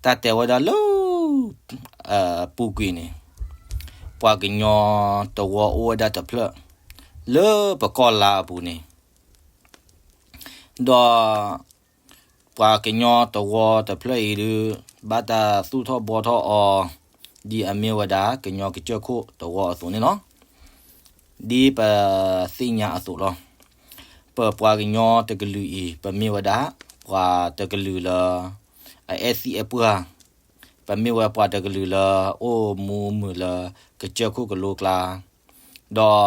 တၢ်တဲဝဲဒၣ်လၢ ပူၤကွံာ်န့ၣ် ပှၤကညီတဝီအိၣ်ဝဲဒၣ်တဖျၢၣ် လၢပကီၢ်လါအပူၤန့ၣ် ဒီး ပှၤကညီတဝီတဖျၢၣ်အံၤဒုး ဘၣ်တၢ်သူၣ်ထီၣ်ဘှီထီၣ်အီၤ ဒ်အမ့ၢ်ဝဲဒၣ်ကညီကစၢၢ်ခိၣ်တဝီအသိးန့ၣ်လီၤ. ဒ်ပသ့ၣ်ညါအသိးလီၤ. ပပှၤကညီတကလုာ်အံၤ ပမ့ၢ်ဝဲဒၣ် ပှၤတကလုာ်လၢ အအဲၣ်သံအဲၣ်ပှၢ်, ပမ့ၢ်ဝဲပှၤတကလုာ်လၢ အိၣ်မူမုာ်လၢ ကစၢၢ်ခိၣ်ကလိကျါ, ဒီး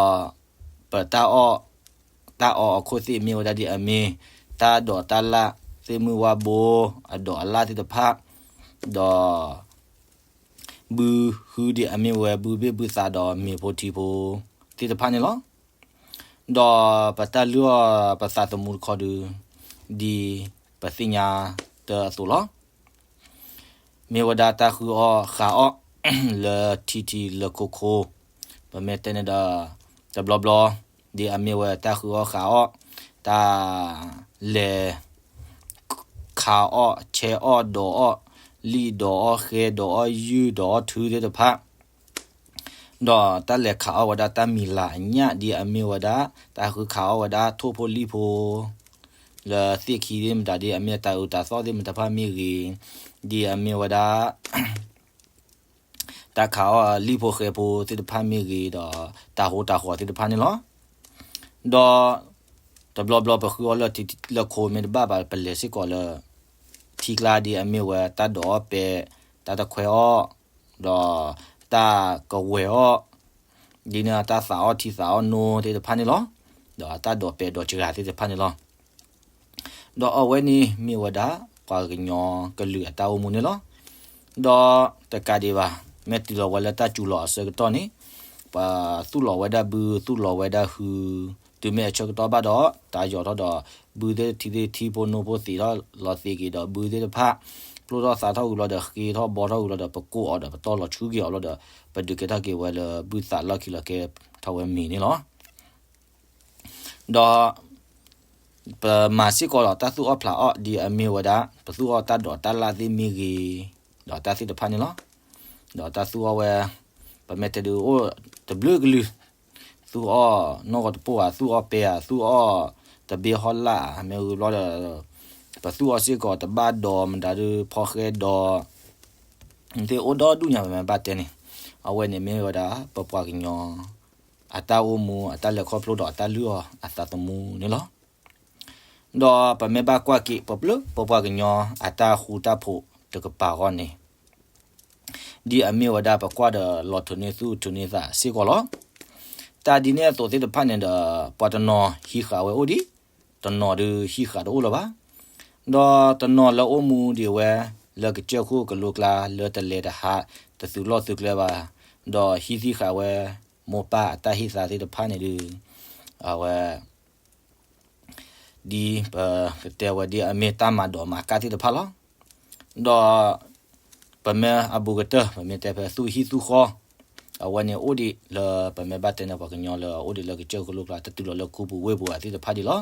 ပတၢ်အီၣ် တၢ်အီအခိၣ်သ့ၣ်မ့ၢ်ဝဲဒၣ်ဒ်အမ့ၢ် တၢ်ဒိးတၢ်လၣ် သ့ၣ်မုၢ်ဝါဘိ အဒိးအလၣ်သ့ၣ်တဖၣ်, ဒီး ဘုဟုဒ်အမ့ၢ်ဝဲ ဘုဘ့ၣ်ဘုသးဒီးမ့ၤဖိထံဖိ သ့ၣ်တဖၣ်န့ၣ်လီၤ. ဒီးပတၢ်လုၢ်အီၣ်ပသးသမူတခီဒုး ဒ်ပသ့ၣ်ညါတၢ်အသိးလီၤ. မ့ၢ်ဝဲဒၣ်တၢ်ဃုအီၣ်ဃးအီၣ် လၢထံထံလၢခိခိ, ပမ့ၢ်တဲန့ၣ်ဒီး တဘျီဘျီ ဒ်အမ့ၢ်ဝဲတၢ်ဃုအီၣ်ဃးအီၣ်, တၢ်လဲၤ ခးအီၣ် ဆဲးအီၣ် ဒိးအီၣ်လံာ် ဒိးအီၣ်ဃဲ ဒိးအီၣ်ယုၢ် ဒိးအီၣ်ထုသ့ၣ်တဖၣ်, ဒီးတၢ်လဲၤခးအီၣ်ဝဲဒၣ်တၢ်မံၤလၤအညၣ် ဒ်အမ့ၢ်ဝဲဒၣ် တၢ်ဃုခးအီၣ်ဝဲဒၣ်ထိၣ်ဖိလံာ်ဖိ လၢသ့ၣ်ခံသ့ၣ်မတၤ ဒ်အမ့ၢ်တၢ်အုးတၢ်သီၣ်သ့ၣ်မတၤတဖၣ်မ့ၢ်ဂ့ၤ, ဒ်အမ့ၢ်ဝဲဒၣ် တၢ်ခးအီၣ်လံာ်ဖိဃဲဖိသ့ၣ်တဖၣ်မ့ၢ်ဂ့ၤဒီး တၢ်ဟိတၢ်ဃီၤသ့ၣ်တဖၣ်န့ၣ်လီၤ. ဒီး တဘျီဘျီပဃုအီၣ်လၢထံလၢခိမ့ၢ်တဘၣ်ဘၣ် ပလဲၤစ့ၢ်ကီးလၢ ထံကျါဒ်အမ့ၢ်ဝဲ တၢ်ဒိးအီၣ်ပဲ, တၢ်တခွဲအီၣ်, ဒီး တၢ်ကဝဲၤအီၣ်, ဒ်န့ၣ်တၢ်သးအီၣ်ထံသးအီၣ်နိသ့ၣ်တဖၣ်န့ၣ်လီၤ. ဒီးတၢ်ဒိးပဲဒိးစှၤသ့ၣ်တဖၣ်န့ၣ်လီၤ. ဒီးအဝဲန့ၣ်မ့ၢ်ဝဲဒၣ် ပှၤကညီကလုာ်အတၢ်အိၣ်မူန့ၣ်လီၤ. ဒီးတကးဒံးဘၣ် မ့ၢ်တုၤလီၤဝဲလၢတၢ်စူၤလီၤအဆၢကတီၢ်န့ၣ် ပှၤသူၣ်လီၤဝဲဒၣ်ဘု သူၣ်လီၤဝဲဒၣ်ဟု, တုၤမ့ၢ်အဆၢကတီၢ်ဘၣ်ဒီး တၢ်ယီၤထီၣ်ဒီး ဘုသ့ၣ်ထံသ့ၣ်ထံဖိနိဖိသ့ၣ်ထီၣ်လီၤသ့က့ၤဒီး ဘုသ့ၣ်တဖၣ် ဖျိထီၣ်သးထီၣ်ဝံၤဘျီဒီး ဃ့ထီၣ်ဘီထီၣ်ဝံၤဘျီဒီး ပကိးအီၤဒီး ပတီၢ်လီၤဆှုက့ၤအီၤဘျီဒီး ပဒုးကဲထီၣ်က့ၤဝဲလၢဘုသးလီၢ်ခံလီၤကဲထီၣ်ဝဲမ့ၤန့ၣ်လီၤ. ဒီး ပမၤစ့ၢ်ကီးဒီးတၢ်သူၣ်အီၣ်ဖျးအီၣ်ဒ်အမ့ၢ်ဝဲဒၣ် ပသူၣ်အီၣ်တၢ်ဒိးတၢ်လၣ်သ့ၣ်မ့ၢ်ဂ့ၤ, ဒီးတၢ်သ့ၣ်တဖၣ်န့ၣ်လီၤ. ဒီးတၢ်သူၣ်အီၣ်ဝဲ ပမ့ၢ်တဲဒုးအိၣ်တဘျုးကလုာ်, သူၣ်အီၣ်နီၢ်ကီၢ်တပိၢ်ဧါ, သူၣ်အီၣ်ပဲဧါ, သူၣ်အီၣ်တဘ့ၣ်ဟီၣ်လာ် မ့ၢ်ဂ့ၤဘျီဒီး ပသူၣ်အီၣ်စ့ၢ်ကီးတဘၣ်ဒိးမတၤဒုး ဖီဃဲဒိး သ့ၣ်အိၣ်ဒီဒူၣ်ညါ ပမ့ၢ်ဘၣ်တဲန့ၣ်, အဝဲန့ၣ်မ့ၢ်ဝဲဒၣ် ပပှၤကညီ အတၢ်အိၣ်မူ အတၢ်လဲၤခီဖျိဒီးအတၢ်လုၢ်အီၣ်အသးသမူန့ၣ်လီၤ. ဒီးပမ့ၢ်ဘၣ်ကွၢ်က့ၤ ပပျၢ် ပပှၤကညီအတၢ်ဃူတၢ်ဖိးတကပၤဃီန့ၣ် ဒ်အမ့ၢ်ဝဲဒၣ်ပကွၢ်ဒီးလီၤထိးန့ၢ်သူၣ်ထိးန့ၢ်သးစ့ၢ်ကီးလီၤ. တၢ်ဒ်န့ၣ်အသိးသ့ၣ်တဖၣ်န့ၣ်ဒီး ပှၤတနီၤဟံးဃာ်ဝဲအိၣ်ဒံး, တနီၤဒုးဟံးဃာ်တအိၣ်လၢၤဘၣ်. ဒီးတနီၤလၢအိၣ်မူဒံးဝဲ လၢကစၢၢ်ခိၣ်ကလိကျါ လၢတလဲၤတဟး တသုးလီၢ်သုးကျဲဘၣ်, ဒီးဟံးသံဃာ်ဝဲ မိၢ်ပၢ်အတၢ်ဟ့ၣ်သါသ့ၣ်တဖၣ်န့ၣ်ဒုး အဝဲ ဒ်ပကတဲဝဲဒ်အမ့ၢ်တၢ်မၤဒိးမၤကၢ်သ့ၣ်တဖၣ်လီၤ. ဒီး ပမ့ၢ်အဘူးကတၢၢ် ပမ့ၢ်တဲဖဲသူၣ်ဟံၣ်သူၣ်ဃီ အဝဲန့ၣ်အိၣ်ဒံးလၢပမ့ၢ်ဘၣ်တဲန့ၣ် ပှၤကညီလၢအအိၣ်ဒံးလၢကစၢၢ်ခိၣ်ကလိကျါ တတုၤလီၤလၢခူပူၤဝ့ၢ်ပူၤအသ့ၣ်တဖၣ်ဒံးလီၤ.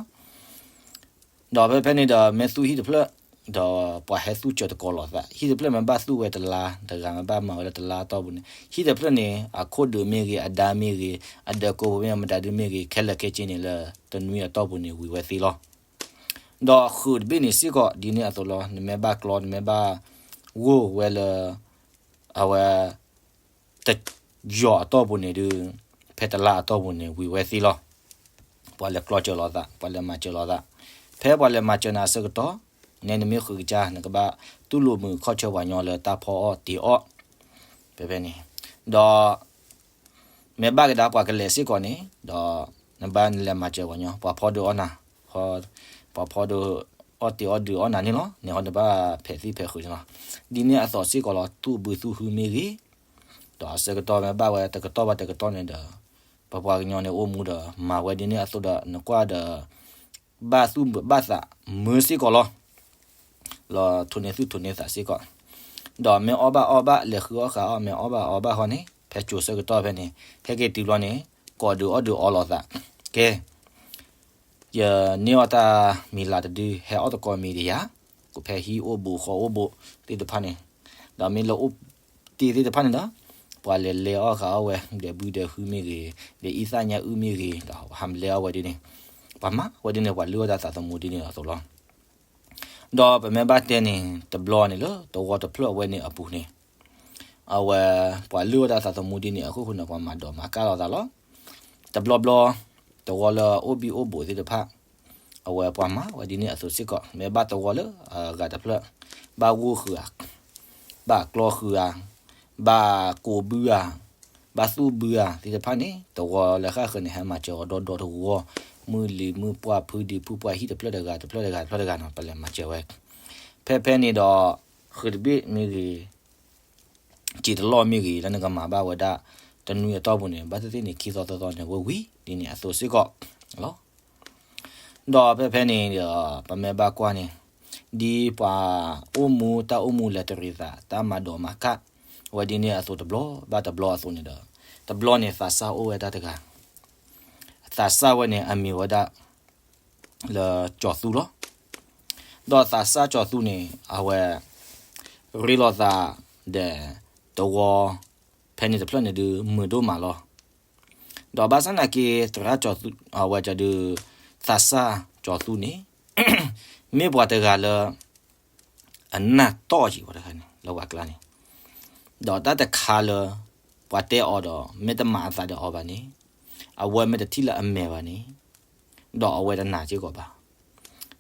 ဒီးဖဲဖဲန့ၣ်ဒီး မ့ၢ်သူၣ်ဟံၣ်တဖျၢၣ် ဒီးပှၤဟဲသူၣ်စၢၤသကိးလိာ်သး, ဟံၣ်တဖျၢၣ်မ့ၢ်ဘၣ်သူၣ်ဝဲတလါ, တဂၤမ့ၢ်ဘၣ်မၤဝဲလၢတလါအတီၢ်ပူၤန့ၣ်, ဟံၣ်တဖျၢၣ်န့ၣ် အခိၣ်ဒုးမ့ၢ်ဂ့ၤ, အဒါမ့ၢ်ဂ့ၤ, အဒၢးကိးပူၤမ့ၢ်မတၤဒုးမ့ၢ်ဂ့ၤ, ခဲလၢာ်ခဲဆ့န့ၣ်လၢတနွံအတီၢ်ပူၤန့ၣ် ဝံၤဝဲသ့လီၤ. ဒီးဃုာ်တဘ့ၣ်န့ၣ်စ့ၢ်ကီး ဒ်န့ၣ်အသိးလီၤ, နမ့ၢ်ဘၣ်ကျီ နမ့ၢ်ဘၣ်ဂိၢ်ဝဲလၢ အဝဲ တယီၤအတီၢ်ပူၤန့ၣ်ဒုး ဖဲတလါအတီၢ်ပူၤန့ၣ် ဝံၤဝဲသ့လီၤ. ပှၤလဲၤကျီစၢၤလိာ်သး, ပှၤလဲၤမၤစၢၤလိာ်သး, ဖဲပှၤလဲၤမၤစၢၤနၤအဆၢကတီၢ် နဲနမ့ၢ်ဃုာ်ကစၢ် နကဘၣ်တူၢ်လိာ်မုာ်ခီၣ်ဆၢပှၤကညီလၢတၢ်ဖီအီၣ်တ့ၤအီၣ်, ဖဲဖဲန့ၣ်, ဒီး မ့ၢ်ဘၣ်ကဒါပှၤကလဲၤစ့ၢ်ကီးန့ၣ် ဒီး နဘၣ်နလဲၤမၤစၢၤပှၤကညီ ပှၤဖီဒုးအီၣ်နၤ, ပှၤဖီဒုးအီၣ်တ့ၤအီၣ်ဒုးအီၣ်နၤန့ၣ်လီၤ. န့ၣ်ဟီနဘၣ်ဖဲးသံဖဲးဃုာ်န့ၣ်လီၤ. ဒ်န့ၣ်အသိးစ့ၢ်ကီးလီၤ သူၣ်ဘုသူၣ်ဟုမ့ၢ်ဂ့ၤ, ဒီးအဆၢကတီၢ်မ့ၢ်ဘၣ်ဝဲတကတီၢ်ဘၣ်တကတီၢ်န့ၣ်ဒီး ပပှၤကညီန့ၣ်အိၣ်မူဒီး မၤဝဲဒ်န့ၣ်အသိးဒီး နကွၢ်ဒီး ဘၣ်သူၣ်ဘၣ်သးမုာ်စ့ၢ်ကီးလီၤ. လီၤထိးန့ၢ်သူၣ်ထိးန့ၢ်သးစ့ၢ်ကီး, ဒီးမ့ၢ်အီၣ်ဘၣ်အီဘၣ် လဲၤဃုအီၣ်ဃုအီၣ် မ့ၢ်အီၣ်ဘၣ်အီဘၣ်ဃီန့ၣ် ဖဲစိၤဆၢကတီၢ်ဖဲန့ၣ် ဟဲက့ၤတုၤဘျီန့ၣ် ကိးဒုးအီၣ်ဒုးအီလိာ်သး, ကဲ ယန့ၢ်အီၣ်တၢ်မံၤလၤတဒု ဟဲအီၣ်သကိးမံၤဒံးယၤ, ကဖဲဟံၣ်အိၣ်ဘူးဃီအိၣ်ဘူးသ့ၣ်တဖၣ်န့ၣ်, ဒီးမ့ၢ်လၢအိၣ်တ့ၢ်သ့ၣ်တဖၣ်န့ၣ်ဒီး ပှၤလဲၤလဲၤအီၣ်ဃာ်အီၣ်ဝဲ ဒဲးဘုဒဲးဟုမ့ၢ်ဂ့ၤ, ဒဲးအံသၣ်ညါအုၣ်မ့ၢ်ဂ့ၤ, ဒီးဟးမလဲၤအီၣ်ဝဲဒ်န့ၣ်, ပှၤမၤဝဲဒ်န့ၣ် ပှၤလုၢ်အီၣ်တၢ်သးသမူဒ်န့ၣ်အသိးလီၤ. ဒီးပမ့ၢ်ဘၣ်တဲန့ၣ် တဘျီန့ၣ်လၢသဝီတဖျၢၣ်အဝဲန့ၣ်အပူၤန့ၣ် အဝဲ ပှၤလုၢ်အီၣ်တၢ်သးသမူဒ်န့ၣ်အခိၣ်ဃိန့ၣ် ပှၤမၤဒိးမၤကၣ်လိာ်သးလီၤ. တဘျီဘျီ သဝီလၢအိၣ်ဘံၣ်အိၣ်ဘူးသ့ၣ်တဖၣ် အဝဲပှၤမၤဝဲဒ်န့ၣ်အသိးစ့ၢ်ကီး မ့ၢ်ဘၣ်သဝီလၢအဂၤတဖျၢၣ် ဘၣ်ဂိၢ်ဃုာ်ဧါ, ဘၣ်ကျီဃုာ်ဧါ, ဘၣ်ကိးဘုဧါ, ဘၣ်သူၣ်ဘုဧါသ့ၣ်တဖၣ်န့ၣ် သဝီလၢဃၣ်ဃၢၤန့ၣ် ဟဲမၤစၢၤအီၤဒီဒီတဝီ, မုၢ်လံၤမုၢ်ပှၢ်ဖုဒံးဖုပှၢ်ဟံၣ်တဖျၢၣ်တဂၤတဖျၢၣ်တဂၤတဖျၢၣ်တဂၤနီၤ ပလဲၤမၤစၢၤဝဲ, ဖဲဖဲန့ၣ်ဒီး ဃုာ်တဘ့ၣ်မ့ၢ်ဂ့ၤ စံာ်တလီၢ်မ့ၢ်ဂ့ၤ လၢနကမၤဘၣ်ဝဲဒၣ် တနွံအတီၢ်ပူၤန့ၣ် ဘၣ်သ့ၣ်သ့ၣ်န့ၣ် ခံသီသၢသီန့ၣ် ဝဲဝံၤဒ်န့ၣ်အသိးစ့ၢ်ကီးလီၤ. ဒီးဖဲဖဲန့ၣ်ဒီး ပမ့ၢ်ဘၣ်ကွၢ်န့ၣ် ဒ်ပှၤအိၣ်မူတၢ်အိၣ်မူလဲၤတရံးသး တၢ်မၤဒိးမၤကၣ် ဝဲဒ်န့ၣ်အသိးတဘျီဘၣ်တဘျီအသိးန့ၣ်ဒီး တဘျီန့ၣ်သးစၢ်အိၣ်ဝဲဒၣ်တဂၤ သးစၢ်ဝဲန့ၣ် အမံၤဝဲဒၣ် လၢကၠီၤသူလီၤ. ဒီးသးစၢ်ကၠီၤသူန့ၣ် အဝဲ ရ့လိာ်သးဒီး သဝီ ဖဲန့ၣ်တဖျၢၣ်န့ၣ်ဒုး မုာ်ဒိၣ်မးလီၤ. ဒီးဘၣ်ဆၣ်သနာ်က့ သရၣ်ကၠီၤသူ အဝဲဒုး သးစၢ်ကၠီၤသူန့ၣ် မ့ၢ်ပှၤတဂၤလၢ အနၢ်တီၢ်က့ၤပှၤတဂၤန့ၣ် လၢပှၤကျါန့ၣ်, ဒီးတၢ်တခါလၢ ပှၤတဲအီၤဒီး မ့ၢ်တမၤအသးဒီးအီၤဘၣ်န့ၣ်, အဝဲမ့ၢ်တထံၣ်လၢအမဲာ်ဘၣ်န့ၣ်, ဒီးအဝဲတနာ်စ့ၢ်ကီးဘၣ်.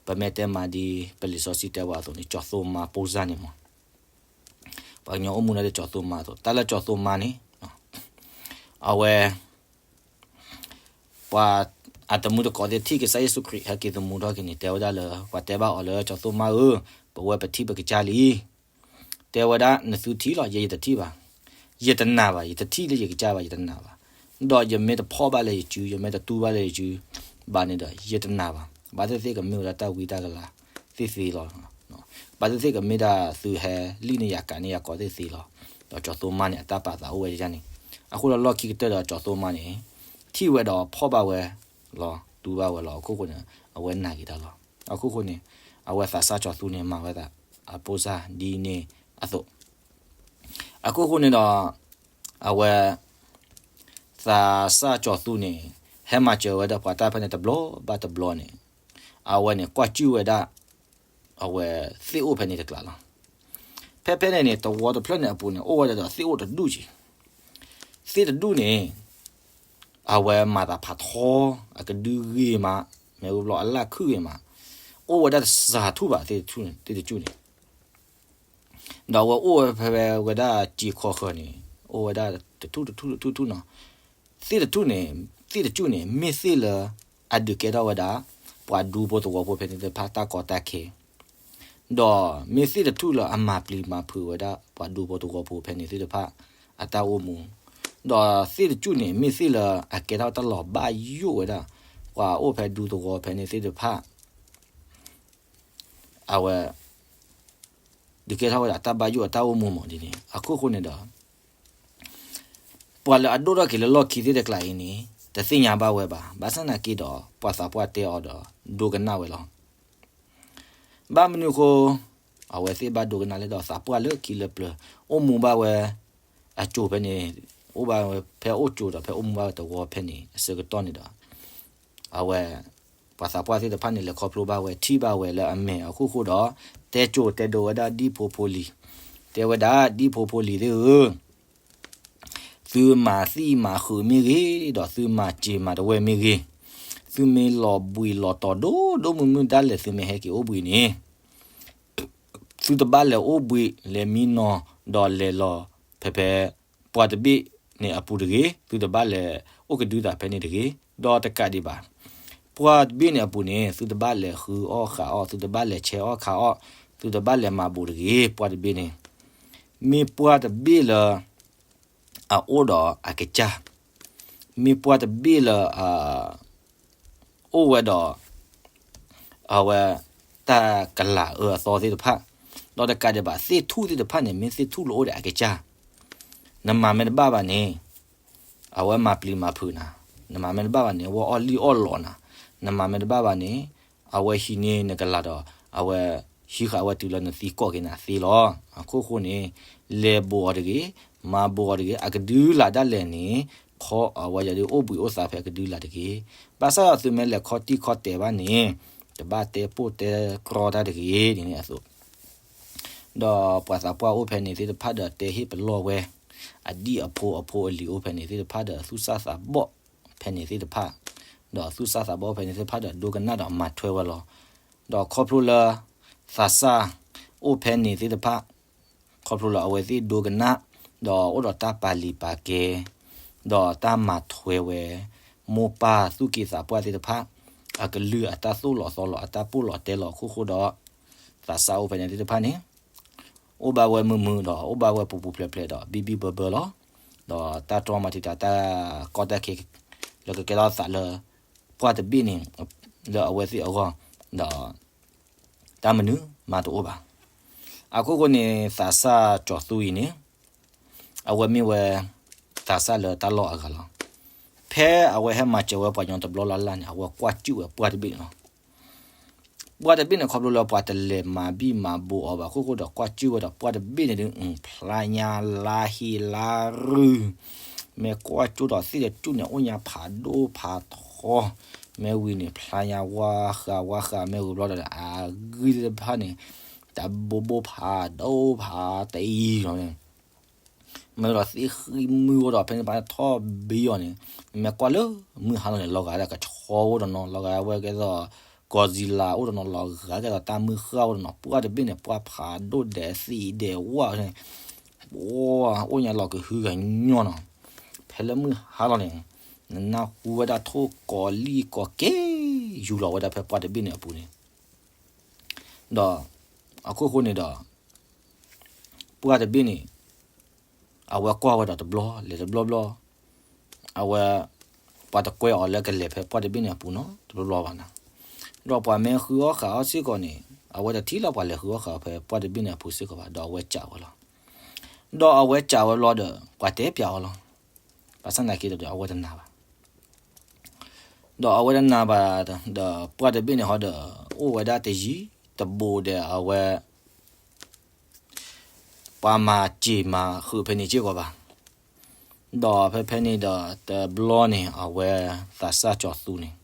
ပမ့ၢ်တဲမးဒ် ပလံာ်စီဆှံတဲဝဲအသိးန့ၣ် ကၠီၤသိမါပိၢ်စၢ်န့ၣ်မး, ပှၤကညီအိၣ်မူန့ၣ်လၢကၠီၤသိမါအသိး, တၢ်လၢကၠီၤသိမါန့ၣ် အဝဲ ပှၤအတမုာ်တကိးသ့ၣ်ထံၣ်ကစၢ်ယ့ၣ်ၡူးခရံာ် ဟဲက့ၤသမူထီၣ်က့ၤန့ၣ် တဲဝဲဒၣ်လၢ ပှၤတဲဘၣ်အီၤလၢ ကၠီၤသိမါဧၢ, ပဝဲပထံၣ်ပကစၢ်လံ. တဲဝဲဒၣ် နသုထံၣ်လီၤ, ယဲယတထံၣ်ဘၣ်, ယတနာ်ဘၣ်, ယတထံၣ်လၢယကစၢ်ဘၣ်, ယတနာ်ဘၣ်. ဒီးယမ့ၢ်တဖီၣ်ဘၣ်လၢယစု, ယမ့ၢ်တတူၢ်ဘၣ်လၢယစု ဘၣ်န့ၣ်ဒီး ယတနာ်ဘၣ်. ဘၣ်သ့ၣ်သ့ၣ်ကမ့ၢ်ဝဲဒၣ်တၢ်ဝံတၢ်ကလၤသ့ၣ်သ့လီၤ. ဘၣ်သ့ၣ်သ့ၣ်ကမ့ၢ်ဒၣ်သုဟဲလံၣ်န့ၢ်ယၤကးန့ၢ်ယၤကီးသ့ၣ်သ့လီၤ. ဒီးကၠီၤသိမါန့ၣ် အတၢ်ပာ်သးအိၣ်ဝဲဒ်န့ၣ်. အဃိဒီးလီၢ်ခံကတၢၢ်ဒီး ကၠီၤသိမါန့ၣ် ထံၣ်ဝဲဒီးဖီၣ်ဘၣ်ဝဲလီၤ, တူၢ်ဘၣ်ဝဲလီၤ. အခိၣ်ဃိန့ၣ် အဝဲနာ်က့ၤတၢ်လီၤ. အခိၣ်ဃိန့ၣ် အဝဲသးစၢ်ကၠီၤသူန့ၣ် မၤဝဲသးအပိၢ်စၢ်ဒ်န့ၣ်အသိး, အခိၣ်ဃိန့ၣ်ဒီး အဝဲ သးစၢ်ကၠီၤသူန့ၣ် ဟဲမၤစၢၤဝဲဒၣ်ပှၤတၢ်ဖဲန့ၣ်တဘျီဘၣ်တဘျီန့ၣ်, အဝဲန့ၣ် ကွၢ်စူၣ်ဝဲဒၣ် အဝဲသ့ၣ်အိၣ်ဖဲန့ၣ်တကျးလီၤ. ဖဲဖဲန့ၣ်န့ၣ် သဝီတဖျၢၣ်န့ၣ်အပူၤန့ၣ် အိၣ်ဝဲဒၣ်ဒီးသ့ၣ်အိၣ်တဒူၣ်က့ၤ. သ့ၣ်တဒူၣ်န့ၣ် အဝဲမၤသးဖးထီ, အကဒုဂ့ၤမး, မ့ၢ်ဝံၤဘျီအလၢ်ခုၣ်ဂ့ၤမး, အိၣ်ဝဲဒၣ်တစှၤထူၣ်ဘၣ် သ့ၣ်တဒူၣ်န့ၣ် ဒီးအဝဲအိၣ်ဝဲဖဲဝဲဒၣ်စံာ်ခီဃၢၤန့ၣ် အိၣ်ဝဲဒၣ်တထူၣ်တထူၣ်တထူၣ်ထူၣ်နီၤ. သ့ၣ်တထူၣ်န့ၣ်, သ့ၣ်တထူၣ်န့ၣ် မ့ၢ်သ့ၣ်လၢ အဒုးကဲထီၣ်ဝဲဒၣ် ပှၤဒူဖိသဝီဖိဖဲန့ၣ်သ့ၣ်တဖၣ်တၢ်ကီတၢ်ခဲ, ဒီးမ့ၢ်သ့ၣ်တထူၣ်လၢအမၤပျံၤမၤဖုးဝဲဒၣ် ပှၤဒူဖိသဝီဖိဖဲန့ၣ်သ့ၣ်တဖၣ် အတၢ်အိၣ်မူ, ဒီးသ့ၣ်တထူၣ်န့ၣ် မ့ၢ်သ့ၣ်လၢအကဲထီၣ်တၢ်လီၤဘၣ်ယိၣ်ဝဲဒၣ် ပှၤအိၣ်ဖဲဒူသဝီဖဲန့ၣ်သ့ၣ်တဖၣ် အဝဲ ဒုးကဲထီၣ်ဝဲဒၣ်တၢ်ဘၣ်ယိၣ်အတၢ်အိၣ်မူမးဒ်န့ၣ်. အခိၣ်ဃိန့ၣ်ဒီး ပှၤလၢအဒိၣ်ထီၣ်က့ၤလၢလီၢ်ခံသ့ၣ်တကျးအံၤန့ၣ် တသ့ၣ်ညါဘၣ်ဝဲဘၣ်. ဘၣ်ဆၣ်သနာ်က့ဒီး ပှၤသးပှၢ်တဲအီၤဒီး ဒိကနၣ်ဝဲလီၤ. ဘၣ်မနုၤအဃိ အဝဲသ့ၣ်ဘၣ်ဒိကနၣ်လဲၣ်ဒီး သးပှၢ်လၢခံလၢပျၢၤ အိၣ်မူဘၣ်ဝဲ အစိၤဖဲန့ၣ်, အိၣ်ဘၣ်ဝဲဖဲအိၣ်စိၤဒီး ဖဲအိၣ်မူဘၣ်ဝဲသဝီဖဲန့ၣ် အဆၢကတီၢ်န့ၣ်ဒီး အဝဲ ပှၤသးပှၢ်သ့ၣ်တဖၣ်န့ၣ် လဲၤခီဖျိဘၣ်ဝဲ ထံၣ်ဘၣ်ဝဲလၢအမဲာ်အခိၣ်ဃိဒီး တဲစိၤတဲဒိဝဲဒၣ်ဒ်ဖိဖိလံၤ, တဲဝဲဒၣ်ဒ်ဖိဖိလံၤသ့ၣ်ဧၢ, သုမၤသံၣ်မၤဃုာ်မ့ၢ်ဂ့ၤ, ဒီးသုမၤစ့ၤမၤတဝဲၢ်မ့ၢ်ဂ့ၤ, သုမ့ၢ်လီၤဘှံးလီၤတီၤဒိၣ်ဒိၣ်မုၢ်မုၢ်ဒၣ်လဲာ် သုမ့ၢ်ဟဲက့ၤအိၣ်ဘှံးန့ၣ် သုတဘၣ်လဲၤအိၣ်ဘှံး လဲၤမံနီၤ ဒီးလဲၤလီၤဖဲဖဲ ပှၢ်တဘ့ၣ်န့ၣ်အပူၤတဂ့ၤ. သုတဘၣ်လဲၤအိၣ်ကဒုသးဖဲန့ၣ်တဂ့ၤ. ဒီးတကးဒံးဘၣ် ပှၢ်တဘ့ၣ်န့ၣ်အပူၤန့ၣ် သုတဘၣ်လဲၤဃုအီၣ်ဃုအီၣ်, သုတဘၣ်လဲၤဆဲးအီၣ်ခးအီၣ်, သုတဘၣ်လဲၤမၤဘူးတဂ့ၤ. ပှၢ်တဘ့ၣ်န့ၣ် မ့ၢ်ပှၢ်တဘ့ၣ်လၢ အအိၣ်ဒီးအကစၢ်, မ့ၢ်ပှၢ်တဘ့ၣ်လၢ အိၣ်ဝဲဒီး အဝဲ တၢ်ကလၤအၢအသီသ့ၣ်တဖၣ်, ဒီးတကးဒံးဘၣ် သ့ၣ်ထူၣ်သ့ၣ်တဖၣ်န့ၣ် မ့ၢ်သ့ၣ်ထူၣ်လၢအိၣ်ဒီးအကစၢ်, နမၤမ့ၢ်တဘၣ်ဘၣ်န့ၣ် အဝဲမၤပျံၤမၤဖုးနၤ, နမၤမ့ၢ်တဘၣ်ဘၣ်န့ၣ် အဝဲအီၣ်လံၣ်အီၣ်လီနၤ, နမၤမ့ၢ်တဘၣ်ဘၣ်န့ၣ် အဝဲဟံးန့ၢ်နကလၤဒီး အဝဲ ဟံးဃာ်ဝဲတုၤလၢနသံကိးက့ၤနၤသ့လီၤ. အခိၣ်ဃိန့ၣ် လဲၤဘိးအီၤတဂ့ၤ, မၤဘိးအီၤတဂ့ၤ, အကဒုလာ်ဒၣ်လဲာ်န့ၣ် ခီအဝဲယၤဒုးအိၣ်ဘှံးအိၣ်သါဖဲအကဒုလာ်တဂ့ၤ. ဘၣ်ဆၣ်ဒီးသုမ့ၢ်လဲၤခီတံၢ်ခီတဲာ်ဘၣ်န့ၣ် တဘၣ်တဲပိၢ်တဲတြီတၢ်တဂ့ၤန့ၣ်အသိး ဒီးပှၤသးပှၢ်အိၣ်ဖဲန့ၣ်သ့ၣ်တဖၣ်ဒီးတဲဟ့ၣ်ပလီၢ်ဝဲ, အဒံၣ်အဖိအဖိအလံၤအိၣ်ဖဲန့ၣ်သ့ၣ်တဖၣ်ဒီးသူၣ်စၢ်သးဘီၣ်ဖဲန့ၣ်သ့ၣ်တဖၣ်, ဒီးသူၣ်စၢ်သးဘီၣ်ဖဲန့ၣ်သ့ၣ်တဖၣ်ဒီးဒိကနၣ်ဒီးမၤထွဲဝဲလီၤ. ဒီးခီဖျိလၢ သးစၢ်အိၣ်ဖဲန့ၣ်သ့ၣ်တဖၣ် ခီဖျိလၢအဝဲသ့ၣ်ဒိကနၣ်, ဒီးအိၣ်ဒီးတၢ်ပာ်လံာ်ပာ်ကဲ, ဒီးတၢ်မၤထွဲဝဲ, မိၢ်ပၢ်သူၣ်က့သးပှၢ်သ့ၣ်တဖၣ် အကလုၢ်အတၢ်သိၣ်လီၤသီလီၤ အတၢ်ပိၢ်လီၤတဲလီၤအခိၣ်ဃိဒီး သးစၢ်အိၣ်ဖဲန့ၣ်သ့ၣ်တဖၣ်န့ၣ် အိၣ်ဘၣ်ဝဲမုာ်မုာ်ဒီး အိၣ်ဘၣ်ဝဲပူၤပူၤဖျဲးဖျဲးဒီးဘံၣ်ဘံၣ်ဘၢဘၢလီၤ. ဒီးတၢ်တြီမၤတံာ်တာ်တၢ်ကီတၢ်ခဲ လၢကကဲထီၣ်သးလၢ ပှၢ်တဘ့ၣ်န့ၣ် လၢအဝဲသ့ၣ်အဂီၢ်, ဒီး တၢ်မနုၤမးတအိၣ်ဘၣ်. အခိၣ်ဃိန့ၣ် သးစၢ်ကၠီၤသူအံၤန့ၣ် အဝဲမ့ၢ်ဝဲ သးစၢ်လၢတၢ်လီၢ်အဂၤလီၤ. ဖဲအဝဲဟဲမၤစၢၤဝဲပှၤကညီတဘျီလၢ်လၢ်န့ၣ် အဝဲကွၢ်စူၣ်ဝဲပှၢ်တဘ့ၣ်န့ၣ်လီၤ. ပှၢ်တဘ့ၣ်န့ၣ် ခီဖျိလၢပှၤတလဲၤမၤဘံၣ်မၤဘိးအီၤဘၣ်အခိၣ်ဃိဒီး ကွၢ်စူၣ်ဝဲဒီးပှၢ်တဘ့ၣ်န့ၣ်ဒုး ဖျါညါလါဟ့လါရုၢ်, မ့ၢ်ကွၢ်စူၣ်ဒီးသ့ၣ်တစူၣ်န့ၣ် အိၣ်ညါဖးဒိၣ်ဖးထီ, မ့ၢ်ဝံၤန့ၣ် ဖျါညါဝါဃးဝါဃး မ့ၢ်ဝံၤဘျီဒီး အဂံၢ်သ့ၣ်တဖၣ်န့ၣ် တဘိဘိဖးဒိၣ်ဖးတအံၤလီၤန့ၣ် မ့ၢ်ဒီးသ့ၣ်ဃံမုၢ်အိၣ်ဒီး ဖဲန့ၣ်ပှၤထီၣ်ဘံအီၤန့ၣ်, မ့ၢ်ကွၢ်လၢမုၢ်ဟါလီၤန့ၣ် လီၤဂာ်ဒၣ်ကဆီအိၣ်တနီၤ, လီၤဂာ်ဝဲကဲသိး ကီၤစံလၤအိၣ်တနီၤ, လီၤဂာ်ကဲသိးတၢ်မုၢ်ဃၢ်အိၣ်တနီၤ, ပှၢ်တဘ့ၣ်န့ၣ် ပှၢ်ဖးဒိၣ်ဒဲးသံးဒဲးဝၣ်န့ၣ်, အိၣ်ညါလီၤကဟုကညီၢ်နီၤ. ဖဲလၢမုၢ်ဟါလီၤန့ၣ် နနၢ်ဟူဝဲဒၣ်ထိၣ်ကိးလံၢ်ကိးက့ၤ ယူၤလီၤဝဲဒၣ်ဖဲပှၢ်တဘ့ၣ်န့ၣ်အပူၤန့ၣ် ဒီးအခိၣ်ဃိန့ၣ်ဒီး ပှၢ်တဘ့ၣ်န့ၣ် အဝဲကွၢ်ဝဲဒီးတဘျီ လဲၤတဘျီဘျီ, အဝဲ ပှၤတကွဲအီၤလၢကလဲၤဖဲပှၢ်တဘ့ၣ်န့ၣ်အပူၤနီတဘျီဘၣ်နီၤ. ဒီးပှၤမ့ၢ်ဃုအီၣ်ဃာ်အီၤစ့ၢ်ကီးန့ၣ် အဝဲတထံၣ်လၢပှၤလဲၤဃုအီၣ်ဃာ်အီၤဖဲပှၢ်တဘ့ၣ်န့ၣ်အပူၤစ့ၢ်ကီးဘၣ်, ဒီးအဝဲစံးဝဲလီၤ. ဒီးအဝဲစံးဝဲလီၤဒီး ပှၤတဲပျးအီၤလီၤ. ဘၣ်ဆၣ်သနာ်က့ဒီး အဝဲတနာ်ဘၣ် ဒီးအဝဲတနာ်ဘၣ်ဒီး ပှၢ်တဘ့ၣ်န့ၣ်ဟီဒီး အိၣ်ဝဲဒၣ်တယံၤတဘူးဒီးအဝဲ ပှၤမၤစ့ၤမၤဃုာ်ဖဲန့ၣ်စ့ၢ်ကီးဘၣ်. ဒီးဖဲဖဲန့ၣ်ဒီးတဘျီန့ၣ် အဝဲသးစၢ်ကၠီၤသူန့ၣ်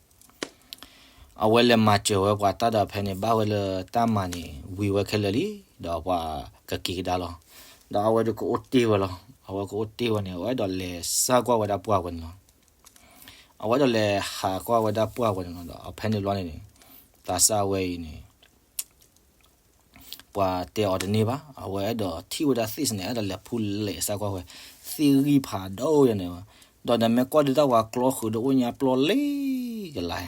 အဝဲလဲၤမၤစၢၤဝဲပှၤတၢ်ဒီးဖဲန့ၣ် ဘၣ်ဝဲလၢတၢ်မၤန့ၣ် ဝံၤဝဲခဲလၢာ်လံ, ဒီးပှၤကက့ၤကဒါလီၤ. ဒီးအဝဲဒုးကအိၣ်တ့ၢ်ဝဲလီၤ. အဝဲကအိၣ်တ့ၢ်ဝဲန့ၣ် အဝဲအဲၣ်ဒိးလဲၤစၢ်ကွၢ်ဝဲဒၣ်ပှၢ်ဝဲန့ၣ်လီၤ. အဝဲအဲၣ်ဒိးလဲၤဟးကွၢ်ဝဲဒၣ်ပှၢ်ဝဲန့ၣ်လီၤ. ဒီးဖဲန့ၣ်ဘျီန့ၣ် သးစၢ်ဝဲအံၤန့ၣ် ပှၤတဲအီၤတန့ၢ်ဘၣ်. အဝဲအဲၣ်ဒိးထံၣ်ဝဲဒၣ်သ့ၣ်စ့ၢ်န့ၣ် အဲၣ်ဒိးလဲၤဖူလဲၤစၢ်ကွၢ်ဝဲ သ့ၣ်ဂံၢ်ဖးဒိၣ်ယဲန့ၣ်. ဒီးနမ့ၢ်ကွၢ်ဒုးတၢ်ဝဲကျီဃုာ်ဒီး အိၣ်ညါပျီလံကလါ,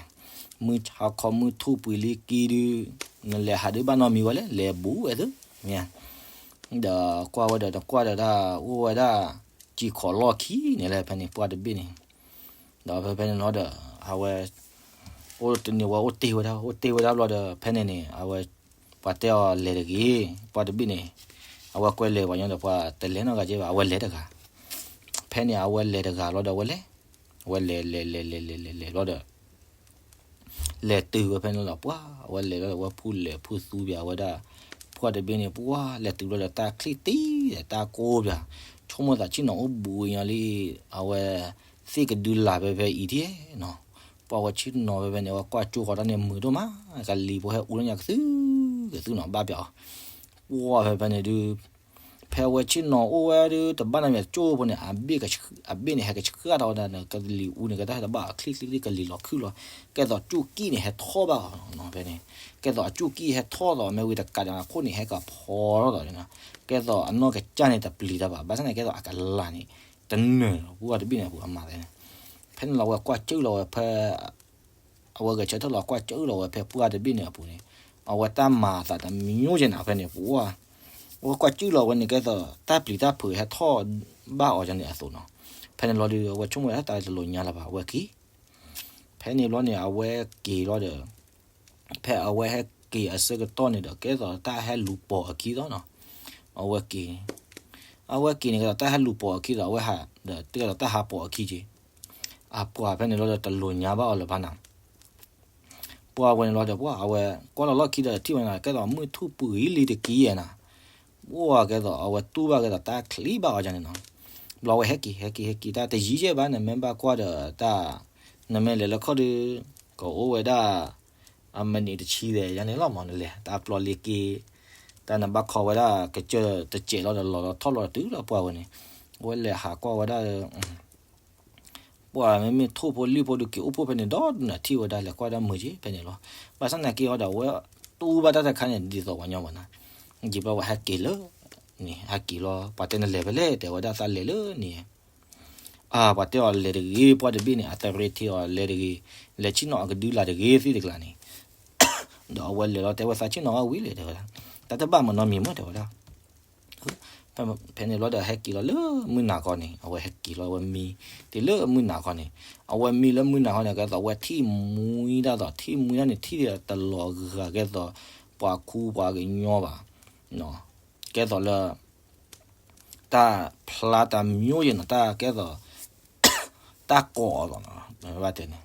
မုၢ်ဆါခီမုၢ်ထူၣ်ပှ့ၤလံကံဒုး နလဲၤဟးဒုးဘၣ်နီတမံၤဝဲလဲၣ်, လဲၤဘူးဝဲသုမ့ၢ်ဧါ. ဒီးကွၢ်ဝဲဒီး နကွၢ်ဒီးတၢ် အိၣ်ဝဲဒၣ် စံၣ်ခီးလီၢ်ခံန့ၣ်လၢဖဲန့ၣ် ပှၢ်တဘ့ၣ်န့ၣ် ဒီးဖဲဖဲန့ၣ်လီၤဒီး အဝဲ အိၣ်တန့ၢ်ဝဲ အိၣ်တ့ၢ်ဝဲဒၣ် အိၣ်တ့ၢ်ဝဲဒၣ်ဘျီဒီး ဖဲန့ၣ်န့ၣ် အဝဲ ပှၤတဲအီၤလဲၤတဂ့ၤ, ပှၢ်တဘ့ၣ်န့ၣ် အဝဲကွဲလဲၤပှၤညီဒီး ပှၤတလဲၤနီတဂၤက့ဘၣ် အဝဲလဲၤတဂၤ. ဖဲန့ၣ် အဝဲလဲၤတဂၤလီၤဒီး အဝဲလဲၤ အဝဲလဲၤလဲၤလဲၤလဲၤလဲၤလဲၤဘျီဒီး လဲၤတုၤဝဲဖဲန့ၣ်လီၤ. ပှၢ် အဝဲလဲၤလီၤဒီး အဝဲဖူလဲၤဖူသူပၠးဝဲဒၣ် ပှၢ်တဘ့ၣ်န့ၣ် ပှၢ် လဲၤတုၤဘျီဒီး တၢ်ချံၣ်တံၢ်ဒီးတၢ်ကိၢ်ပၠး, ဆိကမိၣ်သးဆ့ၣ်နီၤအိၣ်ဘူးညီလံ. အဝဲသ့ၣ်ကဒုးလၢ်ဖဲဖဲအံၤဒ်နီၤ, ပှၢ် အဝဲဆ့ၣ်နီၤဖဲဖဲန့ၣ် အဝဲကွၢ်ကၠိဃီၤတၢ်န့ၣ် မုာ်ဒိၣ်မး, ကလံၤဖိဟဲအူလၢညါကသုကသုနီၤ ဘၣ်ပၠးအီၤ. ပှၢ် ဖဲဖဲန့ၣ်ဒုး ဖဲအဝဲဆ့ၣ်နီၤအိၣ်ဝဲဒုး တဘၣ်နီတမံၤ ကၠိဖိန့ၣ် အဘ့ၣ်န့ၣ် ဟဲကဆှၣ်ထီၣ်ဝဲဒၣ်န့ၣ် ကလံၤအူန့ၣ် ကတၢ်ဟဲတဘၣ်အီၤ ချံၣ်ချံၣ်ချံၣ် ကလံၤလီၤခုၣ်လီၤ, ကဲသိးကၠူၣ်ကံၣ်န့ၣ် ဟဲထီၣ်ဘၣ်အီၤဖဲန့ၣ်, ကဲသိးအကၠူၣ်ကံၣ်ဟဲထီၣ်သိး မ့ၢ်ဝံၤတကးဒီးအခိၣ်န့ၣ် ဟဲကဖီထီၣ်သိးန့ၣ်, ကဲသိးအနီၢ်ကစၢ်န့ၣ် တပျံၤတၢ်ဘၣ်, ဘၣ်ဆၣ်န့ၣ် ကဲသိးအကလၤန့ၣ် တနၢၤလီၤ. ပှၢ်တဘ့ၣ်န့ၣ်အပူၤအမၤသးန့ၣ်, ဖဲန့ၣ်လီၤ အဝဲကွၢ်စူၣ်လီၤဝဲဖဲ အဝဲဂဲၤဆၢထၢၣ်လီၤ ကွၢ်စူၣ်လီၤဝဲဖဲပှၢ်တဘ့ၣ်န့ၣ်အပူၤန့ၣ်, အဝဲတၢ်မၤအသးတမံၤညိၣ်ကဲန့ၣ် ဖဲန့ၣ် ပှၢ် အဝဲကွၢ်စူၣ်လီၤဝဲန့ၣ် ကဲသိးတၢ်ပျံၤတၢ်ဖုးဟဲထီၣ်ဘၣ်အီၤန့ၣ်အသိးနီၤ. ဖဲန့ၣ်လီၤဒုး အဝဲဆိကမိၣ်ဝဲဒၣ်တၢ်တလိၤညါလၢၤဘၣ် အဝဲက့ၤ. ဖဲန့ၣ်ဘျီန့ၣ် အဝဲက့ၤလီၤဒီး ဖဲအဝဲဟဲက့ၤအဆၢကတီၢ်န့ၣ်ဒီး ကဲသိးတၢ်ဟဲလူၤပိာ်အခံသိးနီၤ. အဝဲက့ၤ အဝဲက့ၤန့ၣ် ကဲသိးတၢ်ဟဲလူၤပိာ်အခံသိး အဝဲဟးဒီး ကဲသိးတၢ်ဟးပိာ်အခံက့ၤ. အပှၤဖဲန့ၣ်လီၤဒီး တလိၤညါဘၣ်အီၤလၢၤဘၣ်နီၤ. ပ ပှၤဝဲန့ၣ်လီၤဒီး ပှၤအဝဲကွၢ်လီၤလီၢ်ခံဒီးထံၣ်ဝဲန့ၣ် ကဲသိးမုၢ်ထူၣ်ပှဲၤလံတက့ၢ်ဧါနၤ, ပှၤကဲသိးအဝဲတူၢ်ဘၣ်ကဲသိးတၢ်ချံဘၣ်အီၤန့ၣ်နီၤ, ဘျီဝဲဟဲက့ၤ ဟဲက့ၤ ဟဲက့ၤ တၢ်တယံၤယဲၢ်ဘၣ် နမ့ၢ်ဘၣ်ကွၢ်ဒီးတၢ်, နမ့ၢ်လဲၤလၢခီၣ်ဒုး ကအိၣ်ဝဲဒၣ် အမံးနံးတဆံသဲးယါန့ၣ်လီၤမး နလဲၤတၢ်ပျီလ့က့ၤ, တၢ်နဘၣ်ခီဝဲဒၣ်ကစၢၢ်တစဲးလီၤဒီးလီၤလီၤထီၣ်လီၤတုၤလီၤပှၤဝဲန့ၣ်, အဝဲလဲၤဟးကွၢ်ဝဲဒၣ် ပှၤမ့မ့ၢ်ထိၣ်ဖိလံၣ်ဖိဒုးက့ၤအိၣ်ဖှိၣ်ဖဲန့ၣ်ဒီးနထံၣ်ဝဲဒၣ် လဲၤကွၢ်ဒၣ်မုာ်က့ၤဖဲန့ၣ်လီၤ. ဘၣ်ဆၣ်သနာ်က့အီၤဒီး အဝဲတူၢ်ဘၣ်တၢ်တခါန့ၣ် ဒ်သိးပှၤညီဘၣ်နၤ, ယံာ်ဘျီဝဲဟဲက့ၤလၢန့ၣ် ဟဲက့ၤလီၤ ပှၤတဲနလဲၤဖဲလဲၣ် တဲဝဲဒၣ်သးလဲၤလၢန့ၣ် အၢ ပှၤတဲအီၤလဲၤတဂ့ၤ ပှၢ်တဘ့ၣ်န့ၣ် အတရ့ထံအီၤလဲၤတဂ့ၤ, လဲၤဆ့ၣ်နီၤအကဒုလာ်တဂ့ၤသ့ၣ်တကျါန့ၣ်, ဒီးအဝဲလဲၤလီၤတဲဝဲသးဆ့ၣ်နီၤအဝံၤလဲၣ်တဲဝဲဒၣ်, တၢ်တဘၣ်မနီၤမံၤမ့ၢ်တဲဝဲဒၣ် ဖဲန့ၣ်ဘျီဒီးဟဲက့ၤလီၤလၢမုၢ်နၤခီန့ၣ် အဝဲဟဲက့ၤလီၤ အဝဲမံတ့ၢ်လၢမုၢ်နၤခီန့ၣ်, အဝဲမံလၢမုၢ်နၤခီန့ၣ် ကဲသိးအဝဲထံၣ်မှံဒၣ်သိး ထံၣ်မှံဒၣ်န့ၣ် ထံၣ်တလီၤဂာ်ကဲသိး ပှၤခူပှၤကညီဘၣ်, ကဲသိးလၢ တၢ်ဖျါတမျိုးယဲၢ်နီၤ တၢ်ကဲသိး တၢ်ကိးအီၤသိး ဘၣ်တဲန့ၣ်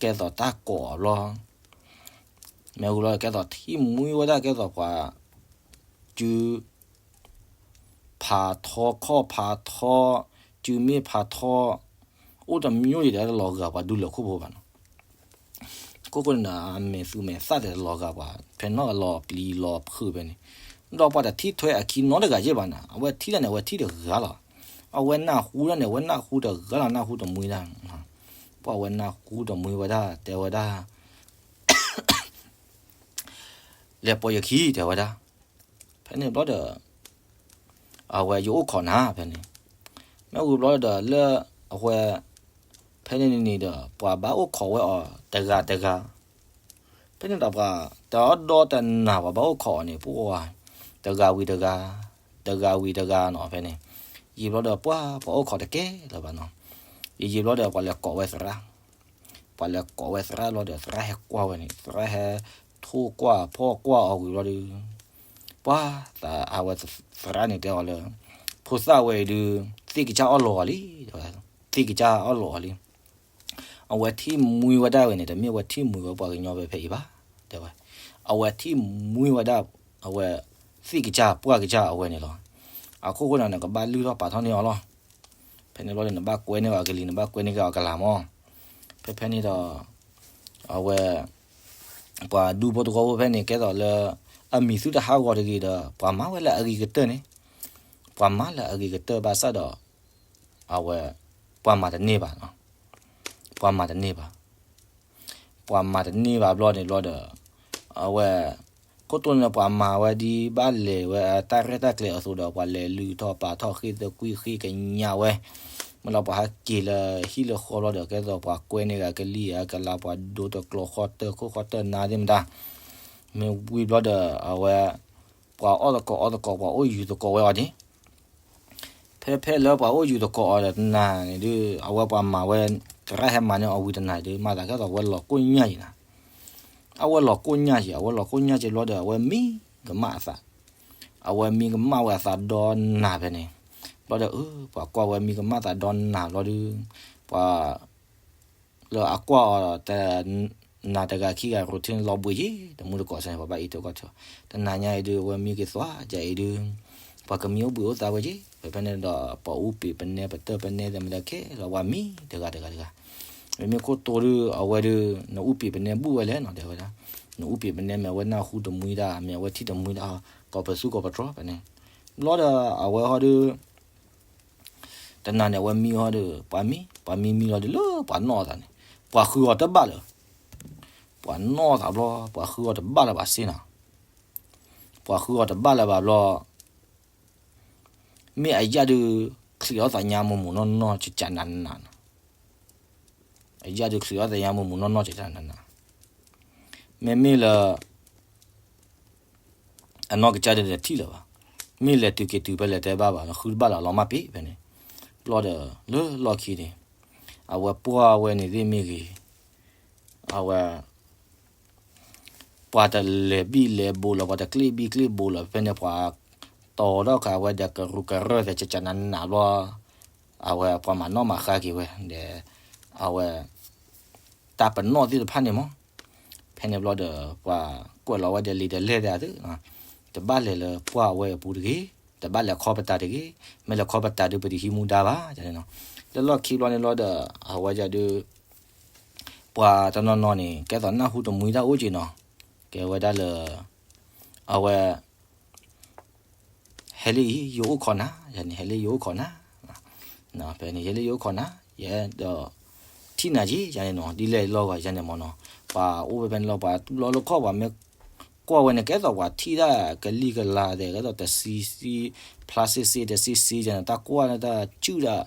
ကဲသိးတၢ်ကိးအီၤဘျီ မ့ၢ်ဝံၤဘျီကဲသိးထံၣ်မှံဝဲဒၣ်ကဲသိးပှၤ စု ဖးထီ ခီၣ်ဖးထီ စုမ့ၣ်ဖးထီ အိၣ်တမျိုးယဲၢ်ဒီးတလီၤဂာ်ပှၤဒူလၢာ်ခိၣ်ဖိဘၣ်နီၤ. ခိၣ်ဃိန့ၣ်ဒီး အမဲာ်သူမဲာ်သၣ်ဒီးတလီၤဂာ်ပှၤ ဖဲနီၣ်လီၤပျံၤလီၤဖုးဖဲန့ၣ်, ဒီးပှၤတထံၣ်ထွဲအခံနီတဂၤယဲၢ်ဘၣ်နီၤ. အဝဲထံၣ်တၢ်န့ၣ် အဝဲထံၣ်တဂၤလီၤ. အဝဲနၢ်ဟူတၢ်န့ၣ် အဝဲနၢ်ဟူတဂၤလီၤ နၢ်ဟူတမှံဒၣ်. ပှၤဝဲနၢ်ဟူတမှံဝဲဒၣ် တဲဝဲဒၣ် လဲၤပိာ်ယခံ တဲဝဲဒၣ်. ဖဲန့ၣ်ဘျီဒီး အဝဲယအိၣ်ခိးနၤ ဖဲန့ၣ်, မ့ၢ်ဝံၤဘျီဒီးလၢ အဝဲ ဖဲန့ၣ်န့ၣ်ဒီး ပှၤဘၣ်အိၣ်ခိးဝဲအီၤတဂၤတဂၤ, ဖဲန့ၣ်ဒီးပှၤ တဒီတနၤပှၤဘၣ်အိၣ်ခိးအီၤန့ၣ် ပှၤ တဂၤဝံၤတဂၤ တဂၤဝံၤတဂၤနီၤ ဖဲန့ၣ်, ယံာ်ဘျီဒီးပှၤ ပှၤအိၣ်ခိးတကဲလၢၤဘၣ်နီၤ, ယံာ်ယံာ်ဘျီဒီးပှၤလဲၤကိးဝဲသရၣ် ပှၤလဲၤကိးဝဲသရၣ်လီၤဒီး သရၣ်ဟဲကွၢ်ဝဲန့ၣ် သရၣ်ဟဲထိၣ်ကွၢ်ဖီၣ်ကွၢ်အီၤဝံၤဘျီဒီး ပှၤ အဝဲသရၣ်န့ၣ်တဲအီၤလၢ ဖိသၣ်ဝဲအံၤဒုး သ့ၣ်ကစၢ်အီၣ်လိးအီၤလံ, သ့ၣ်ကစၢ်အီၣ်လိးအီၤလံ. အဝဲထံၣ်မှံဝဲဒၣ်ဝဲန့ၣ် တမ့ၢ်ဝဲထံၣ်မှံဝဲပှၤကညီဝဲဖဲအံၤဘၣ်, တဲဝဲ, အဝဲထံၣ်မှံဝဲဒၣ် အဝဲ သ့ၣ်ကစၢ်ပှၢ်ကစၢ်အဝဲန့ၣ်လီၤ. အခိၣ်ဃိန့ၣ် နကဘၣ်လုၢ်ထီၣ်ပာ်ထီၣ်န့ၢ်အီၤလီၤ. ဖဲန့ၣ်ဘျီဒီး နဘၣ်ကွဲန့ၢ်အီၤကလံၤ နဘၣ်ကွဲန့ၢ်က့ၤအီၤကလၤမး. ဖဲဖဲန့ၣ်ဒီး အဝဲ ပှၤဒူဖိသဝီဖိဖဲန့ၣ် ကဲသိးလၢ အမံၤသုတဟးဂီၤတဂ့ၤဒီး ပှၤမၤဝဲလၢအဂ့ၤကတၢၢ်န့ၣ်, ပှၤမၤလၢအဂ့ၤကတၢၢ်ဘၣ်ဆၣ်ဒီး အဝဲ ပှၤမၤတန့ၢ်ဘၣ်, ပှၤမၤတန့ၢ်ဘၣ်. ပှၤမၤတန့ၢ်ဘၣ်ဘျီန့ၣ်ဘျီဒီး အဝဲ ခိၣ်တိန့ၣ် ပှၤမၤဝဲဒ်ဘၣ်လဲၤဝဲတၢ်ရဲၣ်တၢ်ကျဲၤအသိးဒီး ပှၤလဲၤလုၢ်ထီၣ်ပာ်ထီၣ်ဃ့ၢ်သကွံာ်ဃ့ၢ်ကညးဝဲ, မ့ၢ်လီၤပှၤဟဲက့ၤလၢဟံၣ်လၢဃီဘျီဒီး ကဲသိးပှၤကွဲန့ၢ်ဂၤကလံၤဧါကလၤ ပှၤဒိတကျိၤဃီတၢၢ်ခိၣ်ဃီတၢၢ်နါသ့ၣ်မတၤ, မ့ၢ်ဝံၤဘျီဒီး အဝဲ ပှၤအီၣ်သကိးအီသကိး ပှၤအိၣ်ယူၤသကိးဝဲအီၤန့ၣ် ဖဲဖဲလၢပှၤအိၣ်ယူၤသကိးအီၤဒီးတနၤန့ၣ်ဒုး အဝဲပှၤမၤဝဲ သရၣ်ဟဲမၤန့ၢ်အီၤဝံၤတနၤဒုး မၤသးကဲသိးဝဲလီၤကိၢ်ညါယံၤနၤ, အဝဲလီၤကိၢ်ညါယံၤ အဝဲလီၤကိၢ်ညါက့ၤဘျီဒီး အဝဲမံကမၣ်အသး, အဝဲမံကမၣ်ဝဲအသးဒီနၤဖဲန့ၣ်, ဘျီဒီး ပှၤကွၢ်ဝဲ မံကမၣ်သးဒီနၤဘျီဒုး ပှၤ လၢအကွၢ်အီၤ တနၤတဂၤခံဂၤ routine လီၤဘှံးယံၤ တမူတကိးစ့ၢ်န့ၣ် ပှၤဘၣ်အံးတကီၢ်ထီၣ်, တနၤညါအံၤဒုး အဝဲမံက့ၤသွါယၤအံၤဒုး ပှၤကမံအိၣ်ဘှံးအိၣ်သါဝဲယံၤ ဖဲဖဲန့ၣ်ဒီး ပှၤအူပံးပနဲ ပတၢၢ်ပနဲ သဲမတၤခဲလၢာ် ပှၤမံတဂၤတဂၤတဂၤ, မ့မ့ၢ်ခိၣ်တိဒုး အဝဲဒုး နအူပံးပနဲဘူၣ်ဝဲလဲၣ်နီၤ တဲဝဲဒၣ်, နအူပံးပနဲ မ့ၢ်အဝဲနၢ်ဟူတမှံဒၣ် မ့ၢ်အဝဲထံၣ်တမှံဒၣ် ကိးပသူကိးပတြီၤဖဲန့ၣ်, ဘျီဒီး အဝဲဟီဒုး တနၤန့ၣ် အဝဲမံဟီဒီး ပှၤမံ ပှၤမံမံလီၤဒုးလၢပှၤနီၣ်အသးန့ၣ် ပှၤဃုအီၤတဘၣ်လၢၤ, ပှၤနီၣ်အသးဘျီ ပှၤဃုအီၤတဘၣ်လၢၤဘၣ်စ့ၢ်နီၤ, ပှၤဃုအီၤတဘၣ်လၢၤဘၣ်ဘျီ မ့ၢ်အယၣ်ဒုး ချံးအီၣ်သးညါမူးမူးနီၢ်နီၢ် ကကနးနးနီၤ, အယၣ်ဒုးချံးအီၣ်သးညါမူးမူးနီၢ်နီၢ် ကကနးနးနီၤ, မ့မ့ၢ်လၢ အနီၢ်ကစၢ်ဒုးတထံၣ်လၢၤဘၣ်, မ့ၢ်လဲၤတုၤက့ၤတုၤဖဲလဲၣ်တဲဘၣ်ဘၣ် ဃုတဘၣ်လၢၤ လီၤမၢ်ပ့ၤဖဲန့ၣ်, ဘျီဒီး လၢလီၢ်ခံန့ၣ် အဝဲပှၢ်ဝဲန့ၣ်သ့ၣ်မ့ၢ်ဂ့ၤ, အဝဲ ပှၤတလဲၤဘံၣ်လဲၤဘိးလၢၤ ပှၤတကျ့ၣ်ဘံၣ်ကျ့ၣ်ဘိးလၢၤ ဖဲန့ၣ် ပှၤတီၤထီၣ်ဃာ်ဝဲဒီးကရူၢ်ကရၢၢ်သဲး ကကနးနးဘျီ အဝဲပှၤမၤနီၣ်မၤဃါက့ၤဝဲဒီး အဝဲ တၢ်ပနီၣ်သ့ၣ်တဖၣ်န့ၣ်မး, ဖဲန့ၣ်ဘျီဒီး ပှၤကွဲးလီၤဝဲဒီးလံာ်ဒီးလဲၢ်သ့ၣ်ဧါသ့ၣ်, တဘၣ်လဲၤလၢပှၢ်ဝဲအပူၤတဂ့ၤ, တဘၣ်လဲၤခီပတာ်တဂ့ၤ, မ့ၢ်လဲၤခီပတာ်ဒီးပတဟံးမူဒါဘၣ်န့ၣ်နီၤ. လၢလီၢ်ခံဘျီန့ၣ်လီၤဒီး အဝဲဒၣ်ဒုး ပှၤတနီၤနီၤန့ၣ် ကဲသိးနၢ်ဟူတမှံတၢ်အိၣ်က့ၤနီၤ, ကဲဝဲဒၣ်လၢ အဝဲ ဟဲလၢအံၤ ယအိၣ်ခိးနၤ, ယၤန့ၣ် ဟဲလၢယအိၣ်ခိးနၤ, ဖဲန့ၣ် ဟဲလၢယအိၣ်ခိးနၤ, ယအဲၣ်ဒိး ထံၣ်နၤက့ၤ ယၤန့ၣ်နီၤ, ဒ်လဲၣ်လီၤဂီၤယၤန့ၣ်မ့ၢ်နီၤ, ပှၤအိၣ်ဖဲဖဲန့ၣ်လီၤ, ပှၤတဘျီလၢခီၣ်ပှၤမ့ၢ်ကွၢ်ဝဲန့ၣ် ကဲသိးပှၤထံၣ်ဒၣ်ကလံၤကလၤသဲး ကဲသိးတဆံဆံ ဖျါစ့စ့တဆံဆံယၤန့ၣ် တၢ်ကွၢ်န့ၣ်တၢ်စုၣ်ဒၣ်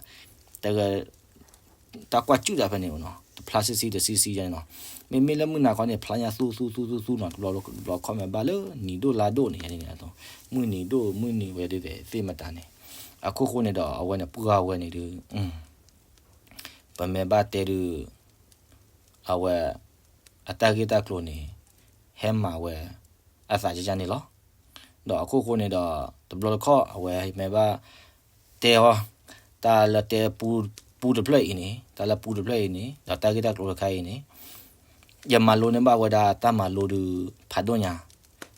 တၢ်ကွၢ်စုၣ်ဒၣ်ဖဲန့ၣ်နီၤ, တဖျါစ့စ့တဆံဆံယၤန့ၣ်နီၤ, မ့မ့ၢ်လၢမုၢ်နၤခီန့ၣ် ဖျါညါသူသူသူသူသူနီၤ, တဘျီခီၣ်မ့ၢ်ဘၣ်လၢနံၤဒိၣ်လါဒိၣ်န့ၣ် ယၤန့ၣ် မုၢ်နံၤဒိၣ်မုၢ်နံၤဝဲဒၣ်သ့ၣ်မတၤန့ၣ်, အခိၣ်ဃိန့ၣ်ဒီး အဝဲန့ၣ်ပှၢ်ဝဲန့ၣ်ဒုး ပမ့ၢ်ဘၣ်တဲဒုး အဝဲ အတၢ်ဂ့ၢ်တၢ်ကျိၤန့ၣ် ဟဲမၤဝဲ အသးကကန့ၣ်လီၤ. ဒီးအခိၣ်ဃိန့ၣ်ဒီး တဘျီတခီၣ်အဝဲမ့ၢ်ဘၣ်တဲအီၤ တၢ်လၢတဲပူ ပူတဖျၢၣ်အံၤန့ၣ် တၢ်လၢပူတဖျၢၣ်အံၤန့ၣ် ဒီးတၢ်ဂ့ၢ်တၢ်ကျိၤတခါအံၤန့ၣ် ယမၤလိန့ၢ်ဘၣ်ဝဲဒၣ်တၢ်မၤလိဒုးဖးဒိၣ်ညါ,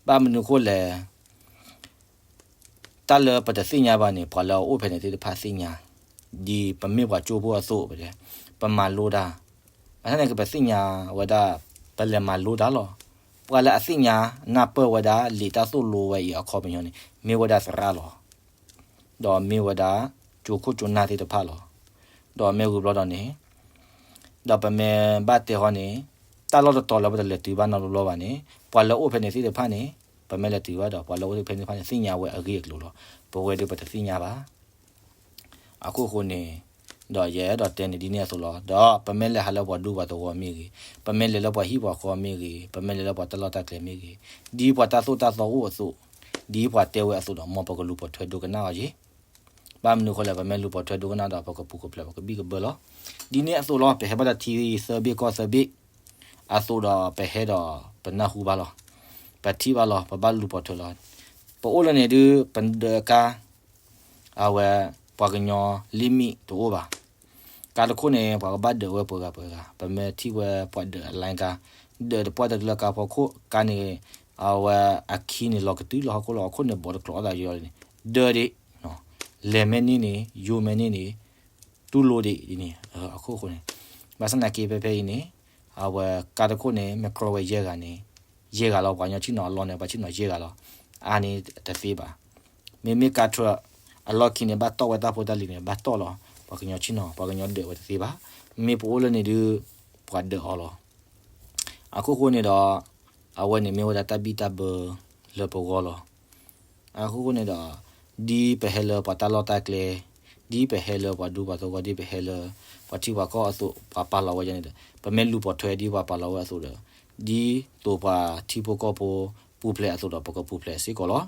ဘၣ်မနုၤဃိလဲၣ် တၢ်လၢပတသ့ၣ်ညါဘၣ်န့ၣ် ပှၤလၢအအိၣ်ဖဲန့ၣ်သ့ၣ်တဖၣ်သ့ၣ်ညါ, ဒ်ပမ့ၢ်ပှၤကၠိဖိအသိး ပတဲ ပမၤလိတၢ်, ဘၣ်ဆၣ်န့ၣ်ကပသ့ၣ်ညါဝဲဒၣ် ပလဲၤမၤလိတၢ်လီၤ. ပှၤလၢအသ့ၣ်ညါနၢ်ပၢၢ်ဝဲဒၣ်လံာ်တၢ်သိၣ်လိဝဲအံၤအခီပညီန့ၣ် မ့ၢ်ဝဲဒၣ်သရၣ်လီၤ. ဒီးမ့ၢ်ဝဲဒၣ်ကၠိခိၣ်ကၠိနၢ်သ့ၣ်တဖၣ်လီၤ. ဒီးမ့ၢ်ဂ့ၤဘျီဒီးန့ၣ် ဒီးပမ့ၢ်ဘၣ်တဲဟီန့ၣ် တၢ်လီၢ်တတီၤလၢပတလဲၤတုၤဘၣ်နီတဘျီဘၣ်န့ၣ် ပှၤလၢအိၣ်ဖဲန့ၣ်သ့ၣ်တဖၣ်န့ၣ် ပမ့ၢ်လဲၤတုၤဘၣ်ဒီး ပှၤလၢအိၣ်ဖဲန့ၣ်သ့ၣ်တဖၣ်န့ၣ် သ့ၣ်ညါဝဲအဂ့ၢ်အကျိၤလီၤ. ပဝဲဒၣ်ပတသ့ၣ်ညါဘၣ်. အခိၣ်ဃိန့ၣ် ဒီးယအဲၣ်ဒိးတဲန့ၣ်ဒ်န့ၣ်အသိးလီၤ. ဒီးပမ့ၢ်လဲၤဟးလၢပှၤဒူပှၤသဝီမ့ၢ်ဂ့ၤ, ပမ့ၢ်လဲၤလၢပှၤဟံၣ်ပှၤဃီမ့ၢ်ဂ့ၤ, ပမ့ၢ်လဲၤလၢပှၤတၢ်လီၢ်တၢ်ကျဲမ့ၢ်ဂ့ၤ, ဒ်ပှၤတၢ်သိၣ်တၢ်သီအိၣ်အသိး, ဒ်ပှၤတဲဝဲအသိးဒီး မ်ပကလူၤပိာ်ထွဲဒိကနၣ်အီၤယ့ၢ် ဘၣ်မနုၤဃိလဲၣ် ပမ့ၢ်လူၤပိာ်ထွဲဒိကနၣ်ဒီး ပကပူၤကဖျဲး ပကဘံၣ်ကဘၢလီၤ. ဒ်န့ၣ်အသိးလီၤ ပဟဲဘၣ်တၢ်ထံသၢဘ့ၣ်ကီၢ်သၢဘ့ၣ် အသိးဒီးပဟဲဒီးပနၢ်ဟူဘၣ်လီၤ. ပထံၣ်ဘၣ်လီၤ ပဘၣ်လူၤပိာ်ထွဲလီၤ. ပအိၣ်လၢန့ၣ်ဒုး ပဒၢးကါ အဝဲ ပှၤကညီ limit တအိၣ်ဘၣ်. ကါတခိၣ်န့ၣ် ပှၤကဘၣ်ဒၢးဝဲပှဲၤဂၤပှဲၤဂၤ, ပမ့ၢ်ထံၣ်ဝဲပှၤဒၢးအ line ကါ, ဒၢးတပှၢ်တၢၢ်တုၤလၢကါဖီခိၣ်, ကါန့ၣ် အဝဲအခံန့ၣ်လီၤကတုၤလီၤဟီၣ်ခိၣ်လီၤ, အခိၣ်န့ၣ်ဘီတကျိၤအသးယီၤန့ၣ်, ဒၢးဒံး, လဲၤမ့ၢ်န့ၢ်န့ၣ် ယိၤမ့ၢ်န့ၢ်န့ၣ် တူၢ်လိာ်ဒံးဒ်န့ၣ်, အခိၣ်ဃိန့ၣ်, ဘၣ်ဆၣ်သနာ်က့ဖဲဖဲအံၤန့ၣ် အဝဲကါတခိၣ်န့ၣ် မ့ၢ်ကြီဝဲယဲၢ်ဂၤန့ၣ် ယဲၢ်ဂၤလီၤ, ပှၤကညီဆ့ၣ်နီၤအလီၢ်န့ၣ် ပှၤဆ့ၣ်နီၤယဲၢ်ဂၤလီၤ. အါန့ၣ်တသ့ဘၣ်. မ့မ့ၢ်ကါ truck အလီၢ်ခံန့ၣ် ဘၣ်တီၢ်ဝဲတၢ်ဖိတၢ်လံၤန့ၣ် ဘၣ်တီၢ်လီၤ. ပှၤကညီဆ့ၣ်နီၤ ပှၤကညီဒၢးဝဲတသ့ဘၣ်. မ့ၢ်ပအိၣ်လၢန့ၣ်ဒုး ပှၤဒၢးအီၤလီၤ. အခိၣ်ဃိန့ၣ်ဒီး အဝဲန့ၣ်မ့ၢ်ဝဲဒၣ်တၢ်ဘံၣ်တၢ်ဘၢလၢပဂီၢ်လီၤ. အခိၣ်ဃိန့ၣ်ဒီး ဒ်ပဟဲလၢပှၤတၢ်လီၢ်တၢ်ကျဲ, ဒ်ပဟဲလၢပှၤဒူပှၤသဝီ, ဒ်ပဟဲလၢပှၤထံပှၤကီၢ်အသိး ပှၤပာ်လီၤဝဲယဲန့ၣ်ဒီး ပမ့ၢ်လူၤပိာ်ထွဲဒ်ပှၤပာ်လီၤဝဲအသိးဒီး ဒ်သိးပှၤထံဖိကီၢ်ဖိပူၤဖျဲးအသိးဒီး ပကပူၤဖျဲးစ့ၢ်ကီးလီၤ.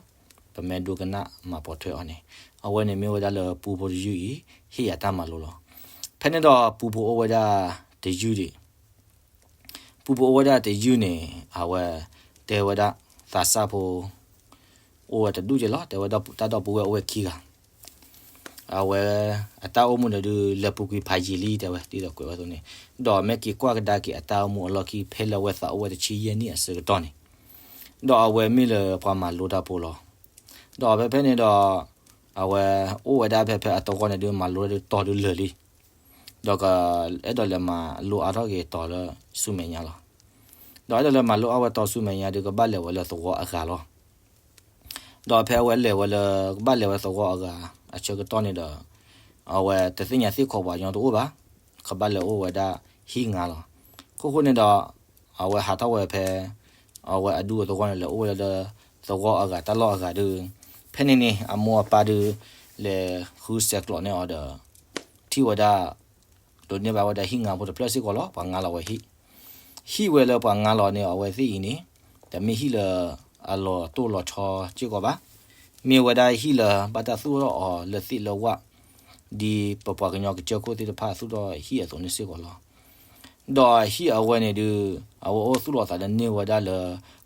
ပမ့ၢ်ဒိကနၣ်မၤပိာ်ထွဲအီၤန့ၣ် အဝဲန့ၣ်မ့ၢ်ဝဲဒၣ်လၢပူဖိတယုၢ်အံၤ ဟ့ၣ်ယၤတၢ်မၤလိလီၤ. ဖဲန့ၣ်ဒီးပူဖိအိၣ်ဝဲဒၣ်တယုၢ်ဒံး ပူဖိအိၣ်ဝဲဒၣ်တယုၢ်န့ၣ် အဝဲတဲဝဲဒၣ် သးစၢ်ဖိ အိၣ်ဝဲတဒူၣ်က့လီၤ. တဲဝဲဒၣ်တၢ်ဒီပုၢ်ဝဲၢ်အိၣ်ဝဲခံဂၤ, အဝဲအတၢ်အိၣ်မူန့ၣ်ဒုး လဲၤပူၤကွံာ်ဖးယံာ်လံ တဲဝဲ ဒ်သိးကွဲးဝဲအသိးန့ၣ်, ဒီးမ့ၢ်က့ၤကွၢ်ကဒါက့ၤအတၢ်အိၣ်မူအလီၢ်ခံ ဖဲလၢအဝဲသးအိၣ်ဝဲတဆံယဲၢ်နံၣ်အဆၢကတီၢ်န့ၣ်, ဒီးအဝဲမ့ၢ်လၢပှၤမၤလိတၢ်ဖိလီၤ. ဒီးဖဲဖဲန့ၣ်ဒီး အဝဲအိၣ်ဝဲဒၣ်ဖဲဖဲအသဝီန့ၣ်ဒုး မၤလိတၢ်ဒုးတီၤဒုးလၢာ်လံ ဒီးကအဲၣ်ဒိးလဲၤမၤလိအါထီၣ်က့ၤတီၤလၢဆူမဲာ်ညါလီၤ. ဒီးအဲၣ်ဒိးလဲၤမၤလိအါဝဲတီၤဆူမဲာ်ညါဒုး ကဘၣ်လဲၤဝဲလၢသဝီအဂၤလီၤ. ဒီးဖဲအဝဲလဲၤဝဲလၢ ကဘၣ်လဲၤဝဲသဝီအဂၤအဆၢကတီၢ်န့ၣ်ဒီး အဝဲတသ့ၣ်ညါသ့ၣ်ခိးပှၤကညီတအိၣ်ဘၣ်, ကဘၣ်လဲၤအိၣ်ဝဲဒၣ်ဟံၣ်ငါလီၤ. အခိၣ်ဃိန့ၣ်ဒီး အဝဲဟးထီၣ်ဝဲဖဲ အဝဲအဒူအသဝီန့ၣ် လဲၤအိၣ်ဝဲလၢသဝီအဂၤတၢ်လီၢ်အဂၤဒုး ဖဲန့ၣ်န့ၣ် အမိၢ်အပၢ်ဒုး လဲၤဃုစဲးကျိးန့ၢ်အီၤဒီး ထံၣ်ဝဲဒၣ် ဒိးန့ၢ်ဘၣ်ဝဲဒၣ်ဟံၣ်ငါဖိတဖျၢၣ်စ့ၢ်ကီးလီၤ. ပှၤငါလီၤဝဲဟံၣ်, ဟံၣ်ဝဲလၢပှၤငါလီၤန့ၢ်အီၤဝဲသ့ၣ်အံၤန့ၣ် တမ့ၢ်ဟံၣ်လၢအလီၤတိၢ်လီၤဆီစ့ၢ်ကီးဘၣ်. မ့ၢ်ဝဲဒၣ်ဟံၣ်လၢဘၣ်တၢ်သူၣ်ထီၣ်အီၤလၢသ့ၣ်လၢဝၣ်, ဒ်ပပှၤကညီကစၢၢ်ခိၣ်သ့ၣ်တဖၣ်သူၣ်ထီၣ်ဟံၣ်အသိးန့ၣ်စ့ၢ်ကီးလီၤ. ဒီးဟံၣ်အဝဲန့ၣ်ဒုး အဝဲအိၣ်သူၣ်လီၤသးဒီးန့ၢ်ဝဲဒၣ်လၢ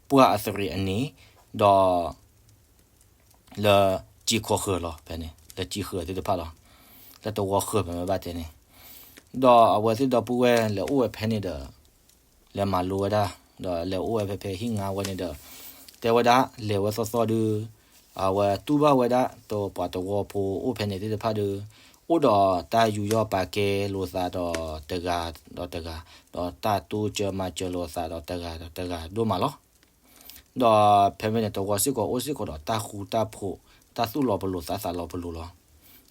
ပှၢ်အသရံးအန့ၣ်, ဒီး လၢစံာ်ခိၣ်ဃၢၤလီၤ. ဖဲန့ၣ် လၢစံာ်ဃၢၤသ့ၣ်တဖၣ်လီၤ. လၢသဝီဃၢၤ ပမ့ၢ်ဘၣ်တဲန့ၣ်, ဒီးအဝဲသ့ၣ်ဒီပုၢ်ဝဲၢ်လဲၤအိၣ်ဝဲဖဲန့ၣ်ဒီး လဲၤမၤလိဝဲဒၣ် ဒီးလဲၤအိၣ်ဝဲဖဲဖဲဟံၣ်ငါဝဲန့ၣ်ဒီး တဲဝဲဒၣ် လဲၤဝဲသီသီဒုး အဝဲတူၢ်ဘၣ်ဝဲဒၣ် တပှၤသဝီဖိအိၣ်ဖဲန့ၣ်သ့ၣ်တဖၣ်ဒီး အိၣ်ဒီးတၢ်ယူးယီၣ်ပာ်ကဲလိာ်သးဒီးတဂၤဒီးတဂၤ, ဒီးတၢ်တိစၢၤမၤစၢၤလိာ်သးဒီးတဂၤဒီးတဂၤဒိၣ်မးလီၤ. ဒီးဖဲဖဲန့ၣ် သဝီစ့ၢ်ကီးအိၣ်စ့ၢ်ကီးဒီးတၢ်ဃူတၢ်ဖိး, တၢ်သူၣ်လီၤပလိာ်သးသးလီၤပလိာ်လီၤ.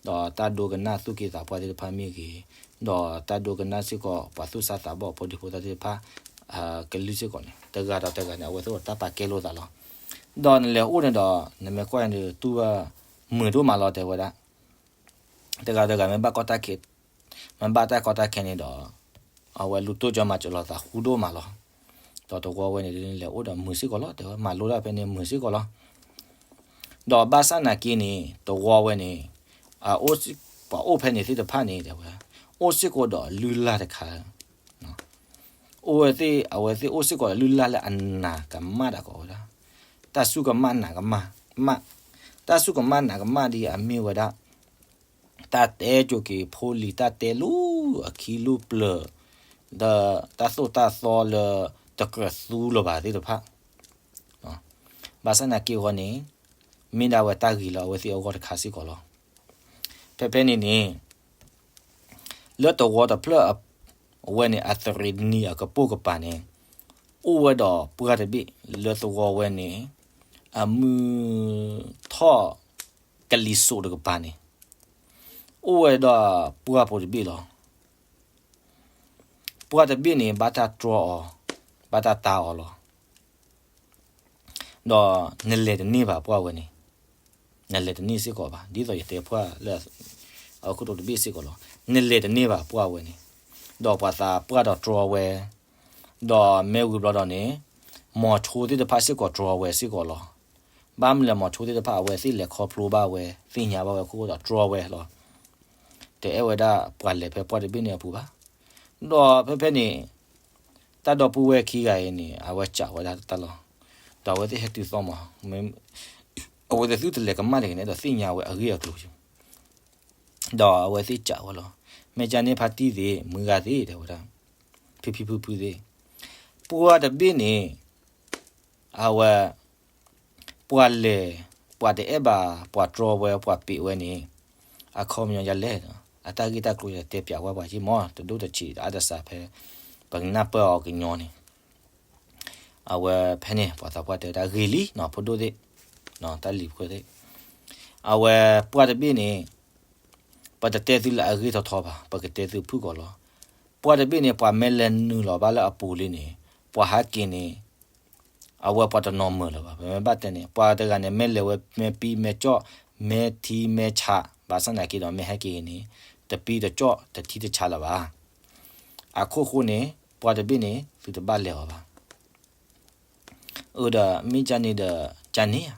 ဒီးတၢ်ဒိကနၣ်သူၣ်က့သးပှၢ်သ့ၣ်တဖၣ်မ့ၢ်ဂ့ၤ, ဒီးတၢ်ဒိကနၣ်စ့ၢ်ကီးပှၤသူၣ်စၢ်သးဘီၣ်ဖိဒံဖိသၣ်သ့ၣ်တဖၣ် ကလုၢ်စ့ၢ်ကီးန့ၣ် တဂၤဒီးတဂၤန့ၣ် အဝဲသ့ၣ်အိၣ်တၢ်ပာ်ကဲလိာ်သးလီၤ. ဒီးနလဲၤအိၣ်န့ၣ်ဒီး နမ့ၢ်ကွၢ်န့ၣ်ဒီး တူၢ်ဘၣ်မုာ်ဒိၣ်မးလီၤ တဲဝဲဒၣ်. တဂၤတဂၤမ့ၢ်ဘၣ်ကီတၢ်ခဲ, မ့ၢ်ဘၣ်တၢ်ကီတၢ်ခဲန့ၣ်ဒီး အဝဲလူၤတိစၢၤမၤစၢၤလိာ်သးဃူဒိၣ်မးလီၤ. ဒီးသဝီဝဲန့ၣ် လဲၤအိၣ်ဒီးမုာ်စ့ၢ်ကီးလီၤ, တဲဝဲမၤလိတၢ်ဖဲန့ၣ်မုာ်စ့ၢ်ကီးလီၤ. ဒီးဘၣ်ဆၣ်နာ်က့န့ၣ် သဝီဝဲန့ၣ် အအိၣ်စ့ၢ်, ပှၤအိၣ်ဖဲန့ၣ်သ့ၣ်တဖၣ်န့ၣ် တဲဝဲ အိၣ်စ့ၢ်ကီးဒီးလုၢ်လၢ်တခါ အိၣ်ဝဲသ့ၣ်, အဝဲသ့ၣ်အိၣ်စ့ၢ်ကီးဒီးလုၢ်လၢ်လၢအနးကမၣ်ဒၣ်ကီးဝဲဒၣ်, တၢ်စူၢ်ကမၣ်နာ်ကမၣ်, မၣ်, တၢ်စူၢ်ကမၣ်နာ်ကမၣ်ဒ်အမ့ၢ်ဝဲဒၣ် တၢ်တဲကိးက့ၤဖိလံၤ တၢ်တဲလူၤအခံလူၤပျၢၤ, ဒီးတၢ်သိၣ်တၢ်သီလၢတကြၢးသူလၢၤဘၣ်သ့ၣ်တဖၣ်, ဘၣ်ဆၣ်နာ်က့အဂီၢ်န့ၣ် မ့ၢ်ဒၣ်ဝဲတၢ်ဂ့ၤလၢအဝဲသ့ၣ်အဂီၢ်တခါစ့ၢ်ကီးလီၤ. ဖဲဖဲန့ၣ်န့ၣ် လၢသဝီတဖျၢၣ်အဝဲန့ၣ် အသရံးတနံၤအကပိာ်ကပၤန့ၣ် အိၣ်ဝဲဒီးပှၢ်တဘ့ၣ်လၢသဝီဝဲန့ၣ် အမုၢ်ထီၣ်ကလံၤစိးတကပၤန့ၣ် အိၣ်ဝဲဒီးပှၢ်ဖိတဘ့ၣ်လီၤ. ပှၢ်တဘ့ၣ်န့ၣ် ဘၣ်တၢ်တြီအီၤ, ဘၣ်တၢ်တၤအီၤလီၤ. ဒီးနလဲၤတန့ၢ်ဘၣ်ပှၢ်ဝဲန့ၣ်, နလဲၤတန့ၢ်စ့ၢ်ကီးဘၣ်, ဒ်သိးယတဲပှၢ်လၢ အခိၣ်တိတဘ့ၣ်စ့ၢ်ကီးလီၤ. နလဲၤတန့ၢ်ဘၣ်ပှၢ်ဝဲန့ၣ်, ဒီးပှၤသးပှၢ်ဒီးတြီဝဲ, ဒီးမ့ၢ်ဝံၤဘျီဒီးန့ၣ် မီၤဆိသ့ၣ်တဖၣ်စ့ၢ်ကီးတြီဝဲစ့ၢ်ကီးလီၤ. ဘၣ်မနုၤလဲၣ် မီၤဆိသ့ၣ်တဖၣ် အဝဲသ့ၣ်လဲၤခီဖျိဘၣ်ဝဲ, သ့ၣ်ညါဘၣ်ဝဲအခိၣ်ဒီးတြီဝဲလီၤ. တအဲၣ်ဝဲဒၣ်ပှၤလဲၤဖဲပှၢ်တဘ့ၣ်န့ၣ်အပူၤဘၣ်. ဒီးဖဲဖဲန့ၣ် တၢ်ဒီပုၢ်ဝဲၢ်ခံဂၤအံၤန့ၣ် အဝဲစံးဝဲဒၣ်တၢ်လီၤ. ဒီးအဝဲသ့ၣ်ဟဲတုၤသီမး, အဝဲသ့ၣ်သုတလဲၤကမၣ်တဂ့ၤန့ၣ်ဒီး သ့ၣ်ညါဝဲအဂ့ၢ်အကျိၤ, ဒီးအဝဲသ့ၣ်စံးဝဲလီၤ. မ့ၢ်ကန့ၣ် ဖါတံၢ်သ့ၣ်, မုၢ်ဂၤသ့ၣ်, တဲဝဲဒၣ်, ဖံဖံဖုဖုသ့ၣ်, ပှၢ်တဘ့ၣ်န့ၣ် အဝဲ ပှၤလဲၤ, ပှၤတအဲၣ်ဘၣ် ပှၤတြီဝဲ ပှၤပံးဝဲန့ၣ် အခီပညီဒ်လဲၣ်, အတၢ်ဂ့ၢ်တၢ်ကျိၤတဲပၠးဝဲပှၤက့မး, တဒိၣ်တဆံးအါတစှၤဖဲ ပကနၢ်ပၢၢ်အီၤကညီန့ၣ်. အဝဲဖဲန့ၣ် ပှၤသးပှၢ်တဲဝဲဒၣ်ဂ့ၤလံနီၤ ဖိဒိၣ်သ့ၣ်, တၢ်လံၤဖိသ့ၣ်, အဝဲပှၢ်တဘ့ၣ်န့ၣ် ပတတဲသုလၢအဂ့ၢ်ထီထီဘၣ်, ပကတဲသုဖုၣ်ကိာ်လီၤ. ပှၢ်တဘ့ၣ်န့ၣ် ပှၤမ့ၢ်လဲၤနုာ်လီၤဘၣ်လၢအပူၤလံန့ၣ် ပှၤဟးက့ၤန့ၣ် အဝဲပှၤတနီၤမုာ်လၢၤဘၣ်. ပမ့ၢ်ဘၣ်တဲန့ၣ် ပှၤတဂၤန့ၣ် မ့ၢ်လဲၤဝဲ မ့ၢ်ပံမ့ၢ်ကၠီၣ် မ့ၢ်ထံမ့ၢ်ဆး ဘၣ်ဆၣ်သနာ်က့ဒီး မ့ၢ်ဟဲက့ၤန့ၣ် တပံတကၠီၣ်တထံတဆးလၢၤဘၣ်. အခိၣ်ဃိန့ၣ် ပှၢ်တဘ့ၣ်န့ၣ် သုတဘၣ်လဲၤအီၤဘၣ်. အၢ ဒီးမ့ၢ်ကန့ၣ်ဒီး ကန့ၣ်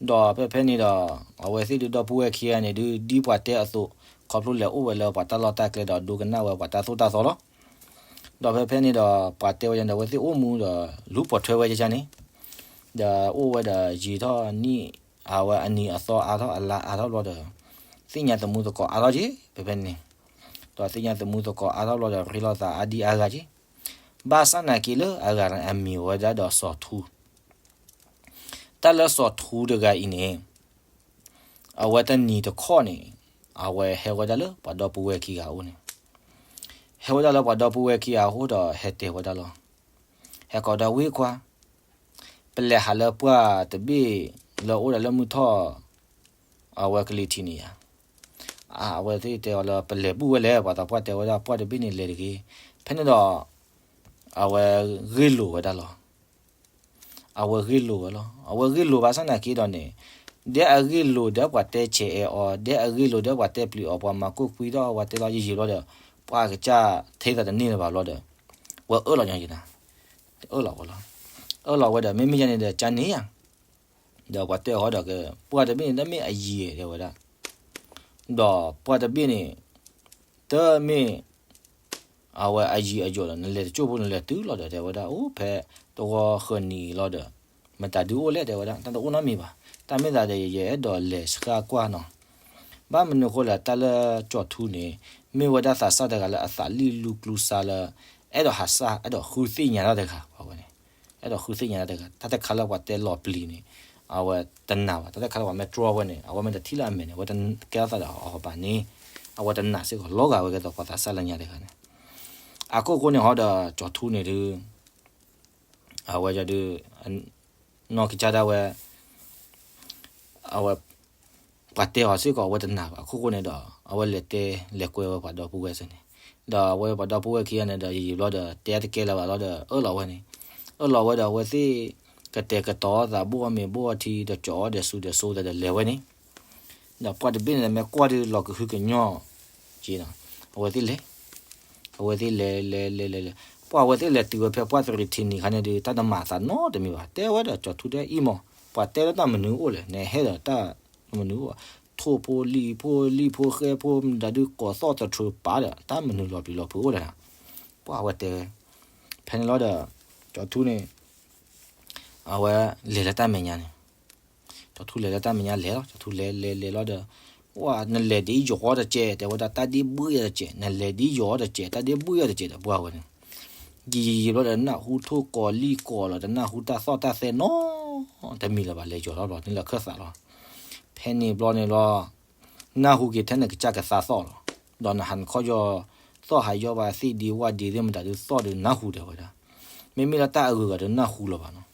ဧါ. ဒီးဖဲဖဲန့ၣ်ဒီး အဝဲသ့ၣ်ဒုးဒီပုၢ်ဝဲၢ်ခံဂၤန့ၣ်ဒုး ဒ်ပှၤတဲအသိး ခီဖျိလဲၤအိၣ်ဝဲလၢပှၤတၢ်လီၢ်တၢ်ကျဲဒီး ဒိကနၣ်ဝဲပှၤတၢ်သိၣ်တၢ်သီလီၤ. ဒီးဖဲဖဲန့ၣ်ဒီး ပှၤတဲဝဲန့ၣ် အဝဲသ့ၣ်အိၣ်မူဒီး လူၤပိာ်ထွဲဝဲကန့ၣ်, ဒီးအိၣ်ဝဲဒီးယံာ်ထီၣ်နံၣ် အဝဲအနံၤအသီအါထီၣ်အလါအါထီၣ်ဘျီဒီး သ့ၣ်ညါသမူသကိးအါထီၣ်က့ၤ ဖဲဖဲန့ၣ်, ဒီးသ့ၣ်ညါသမူသကိးအါထီၣ်ဘျီဒီး ရ့လိာ်သးအါဒံအါဂၤက့ၤ. ဘၣ်ဆၣ်သနာ်က့လၢအဂၤန့ၣ် အမံၤဝဲဒၣ်ဒီးစီၤထူ တၢ်လၢစီၤထူတဂၤအံၤန့ၣ် အဝဲတနံၤတခီန့ၣ် အဝဲဟဲဝဲဒၣ်လၢပှၤဒီပုၢ်ဝဲၢ်ခံဂၤအအိၣ်န့ၣ်, ဟဲဝဲဒၣ်လၢပှၤဒီပုၢ်ဝဲၢ်ခံဂၤအအိၣ်ဒီးဟဲတဲဝဲဒၣ်လီၤ. ဟဲကိးဒၣ်ဝ့ၢ်ခွါ, ပလဲၤဟးလၢပှၢ်တဘ့ၣ်လၢအိၣ်ဒၣ်လၢမုၢ်ထီၣ် အဝဲကလံၤထံးန့ၣ်ယါ, အဝဲသ့ၣ်တဲအီၤလၢပလဲၤဘူၣ်ဝဲလဲၣ်, ပှၤသးပှၢ်တဲဝဲဒၣ်ပှၢ်တဘ့ၣ်န့ၣ်လဲၤတဂ့ၤ. ဖဲန့ၣ်ဒီး အဝဲဂ့ၢ်လိာ်ဝဲဒၣ်လီၤ. အဝဲဂ့ၢ်လိာ်ဝဲလီၤ. အဝဲဂ့ၢ်လိာ်ဘၣ်ဆၣ်သနာ်က့ဒီးန့ၣ် ဒ်အဂ့ၢ်လိာ်ဒီးပှၤတဲဆဲးအဲၣ်အီၤ, ဒ်အဂ့ၢ်လိာ်ဒီးပှၤတဲပျံၤအီၤ, ပှၤမၤကိၣ်ကွံထီၣ်အီၤ, ပှၤတဲလီၤယံာ်ယံာ်လီၤဒီး ပှၤကစၢ်ထဲသးတန့ၢ်လၢၤဘၣ်လီၤဒီး ဝဲအၢၣ်လီၤညီယံာ်နၤ, အၢၣ်လီၤဝဲလီၤ. အၢၣ်လီၤဝဲဒီး မ့မ့ၢ်ယၤန့ၣ်ဒီး ကန့ၣ်ယါ ဒီးပှၤတဲအီၤဒီး ပှၢ်တဘ့ၣ်န့ၣ် တမ့ၢ်အယံၤတဲဝဲဒၣ်, ဒီးပှၢ်တဘ့ၣ်န့ၣ် တမ့ၢ် အဝဲအယံၤအယိာ်ဒီး နလဲၤတကၠိၢ်ဖိ နလဲၤတုၤလီၤဒီး တဲဝဲဒၣ် အိၣ်ဖဲတဝီဃၢၤနံၤလီၤဒီး မတၤဒုးအိၣ်လဲၣ်တဲဝဲဒၣ် တၢ်တအိၣ်နီတမံၤဘၣ်. တၢ်မ့ၢ်သးဒီး ယအဲၣ်ဒိးလဲၤဆှၢကွၢ်နီၤ. ဘၣ်မနုၤအဃိလဲၣ် တၢ်လၢကၠီၤထူန့ၣ် မ့ၢ်ဝဲဒၣ်သးစၢ်တဂၤလၢအသးလံၣ်လူကျူစါလၢ အဲၣ်ဒိးဟးစၢ် အဲၣ်ဒိးဃုသ့ၣ်ညါတၢ်တဂၤ ပှၤဝဲန့ၣ်, အဲၣ်ဒိးဃုသ့ၣ်ညါတၢ်တဂၤ တၢ်တခါလၢပှၤတဲလီၤပျံၤန့ၣ် အဝဲတနာ်ဘၣ်, တၢ်တခါလၢပှၤမ့ၢ်တြီဝဲန့ၣ် အဝဲမ့ၢ်တထံၣ်လၢအမဲာ်န့ၣ် အဝဲတကဲထီၣ်သးဒီးအီၤဘၣ်န့ၣ် အဝဲတနာ်စ့ၢ်ကီး လီၤဂာ်ဝဲကဲသိးပှၤသးစၢ်လၢညါတဂၤန့ၣ်. အခိၣ်ဃိန့ၣ်ဟီဒီး ကၠီၤထူန့ၣ်ဒုး အဝဲဒုး နီၢ်ကစၢ်ဒၣ်ဝဲ အဝဲ ပှၤတဲအီၤစ့ၢ်ကီး အဝဲတနာ်ဘၣ်. အခိၣ်ဃိန့ၣ်ဒီး အဝဲလဲၤတဲ လဲၤကွဲဝဲပှၤဒီပုၢ်ဝဲၢ်စ့ၢ်န့ၣ်, ဒီးအဝဲပှၤဒီပုၢ်ဝဲၢ်ခံဂၤန့ၣ်ဒီး ယံာ်ယံာ်ဘျီဒီး တဲတကဲလၢၤဘၣ်လီၤဒီး အၢၣ်လီၤဝဲန့ၣ်, အၢၣ်လီၤဝဲဒီး အဝဲသ့ၣ် ကတဲာ်ကတီၤသး ဘိၣ်အီၣ်မ့ၤဘိၣ်အီထံ ဒီးကၠီၤအီၣ်ဒီးစူၤဒီးစိဒီး လဲၤဝဲန့ၣ် ဒီးပှၤတဘ့ၣ်န့ၣ် မ့ၢ်ကွၢ်ဒုးလီၤကဟုကညီၢ်က့နီၤ, အဝဲသ့ၣ်လဲၤ အဝဲသ့ၣ်လဲၤလဲၤလဲၤလဲၤလဲၤ ပှၤအဝဲသ့ၣ်လဲၤတုၤဝဲဖဲပှၢ်သရံးထံနံၤခါန့ၣ်ဒုး တၢ်တမၤသးနီတမံၤဘၣ်. တဲဝဲဒီးကၠီၤထူတဲအံၤမး, ပှၤတဲလၢတၢ်မနုၤအိၣ်လဲၣ်, နဟဲဒီးတၢ်မနုၤအိၣ်, ထိၣ်ဖိလံၣ်ဖိ လံၣ်ဖိဃဲဖိ မတၤဒုးကိးသီၣ်တထြၢပာ်ဒီး တၢ်မနုၤလီၤပျံၤလီၤဖုးအိၣ်လဲၣ်. ပှၤအဝဲတဲဝဲ ဖဲန့ၣ်လီၤဒီး ကၠီၤထူန့ၣ် အဝဲလဲၤလၢတၢ်မဲာ်ညါန့ၣ် ကၠီၤထူလဲၤလၢတၢ်မဲာ်ညါလဲၤလီၤ. ကၠီၤထူလဲၤလဲၤလဲၤလီၤဒီး ဝဲ နလဲၤဒ်ယီၤတစဲး တဲဝဲဒၣ် တၢ်ဒ့ဘှ့ၣ်တစဲး, နလဲၤဒ်ယီၤတစဲး တၢ်ဒ့ဘှ့ၣ်တစဲးဒီး ပှၤဝဲန့ၣ် ယံာ်ယံာ်ဘျီဒီး နၢ်ဟူထိၣ်ကိးလံၣ်ကိးလီၤ တနၢ်ဟူတၢ်သီၣ်တၢ်သဲနီ တမံၤလၢၤဘၣ် လဲၤယီၤထီၣ်ဘျီ နလၢခၢၣ်သးလီၤ. ဖဲန့ၣ်ဘျီန့ၣ်လီၤ နၢ်ဟူက့ၤထဲနကစၢ်ကသါသီၣ်လီၤ. ဒီးနဟးနခီၣ်ယီၢ် သီၣ်ဟးယီၢ်ဘၣ်သ့ၣ်ဒ့ဝၣ်ဒ့သ့ၣ်မတၤဒုးသီၣ်ဒုးနၢ်ဟူတဲဝဲဒၣ်. မ့မ့ၢ်လၢတၢ်အဂုၤအဂၤဒုးနၢ်ဟူလၢၤဘၣ်နီၤ.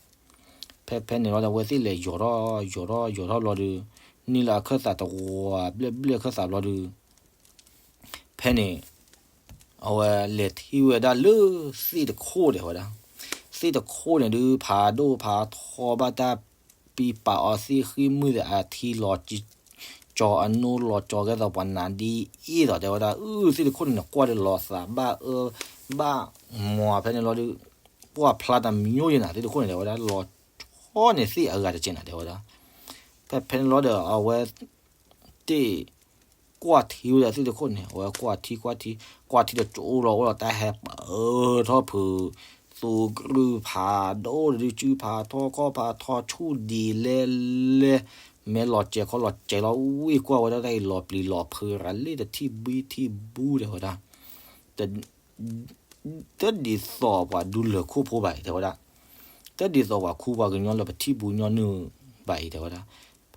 ဖဲဖဲန့ၣ်လီၤဒီး အဝဲသ့ၣ်လဲၤယီၤထီၣ်ယီၤထီၣ်ယီၤထီၣ်ဘျီဒီး နံၣ်လၢအခၢၣ်သးတဝီဘျဲၣ်ဘျဲၣ်အခၢၣ်သးဘျီဒီး ဖဲန့ၣ် အဝဲလဲၤထံၣ်ဝဲဒၣ်လၢသ့ၣ်တခိၣ်ဒဲးဝဲဒၣ်. သ့ၣ်တခိၣ်န့ၣ်ဒုး ဖးဒိၣ်ဖးထီဘၣ်တၢ်ပံပာ်အီၤသ့ၣ်ဃံမုၢ်သ့ၣ် အထံလီၤကၠီၤအနိလီၤကၠီၤကဲသိးပှၤနါဒ်အ့ၣ်သိးတဲဝဲဒၣ်. အုၣ် သ့ၣ်တခိၣ်န့ၣ်န့ၣ် ကွၢ်ဒီးလီၤသးဘၣ်အၢ ဘၣ်မီၤဖဲန့ၣ်လီၤဒုး ပှၢ်ဖျါတမံၤယဲနၤ သ့ၣ်တခိၣ်န့ၣ်တဲဝဲဒၣ် လီၤဆီန့ၢ်သ့ၣ်အဂၤတကဲးနၤတဲဝဲဒၣ်. ဖဲဖဲန့ၣ်လီၤဒီး အဝဲ တ့ၢ် ကွၢ်ထံဝဲဒၣ်သ့ၣ်တခိၣ်န့ၣ် အဝဲကွၢ်ထံကွၢ်ထံ ကွၢ်ထံဒီးကၠိလီၤအိၣ်ဒီးတၢ်ဟဲပၢၢ်ထီၣ်ဖုး သူကရုၢ်ဖးဒိၣ်တဒု ကုဖးထီၣ်ခီၣ်ဖးထီ ဆူၣ်ဒံးလဲလဲ မ့ၢ်လီၤစဲးခီလီၤစဲးလီၤ ဝ့ၢ်ကွၢ်ဝဲဒၣ်တၢ်အံၤလီၤပျံၤလီၤဖုးရၤလ့ၣ်တထံၣ်ဘံထံၣ်ဘူတဲဝဲဒၣ် တဒ်သိးပှၤဒူလၢၢ်ခိၣ်ဖိဘၣ်အံၤတဲဝဲဒၣ်, တဒ်သိးပှၤခူပှၤကညီလၢပထံၣ်ဘူးညီနုၢ်ဘၣ်အံၤတဲဝဲဒၣ်.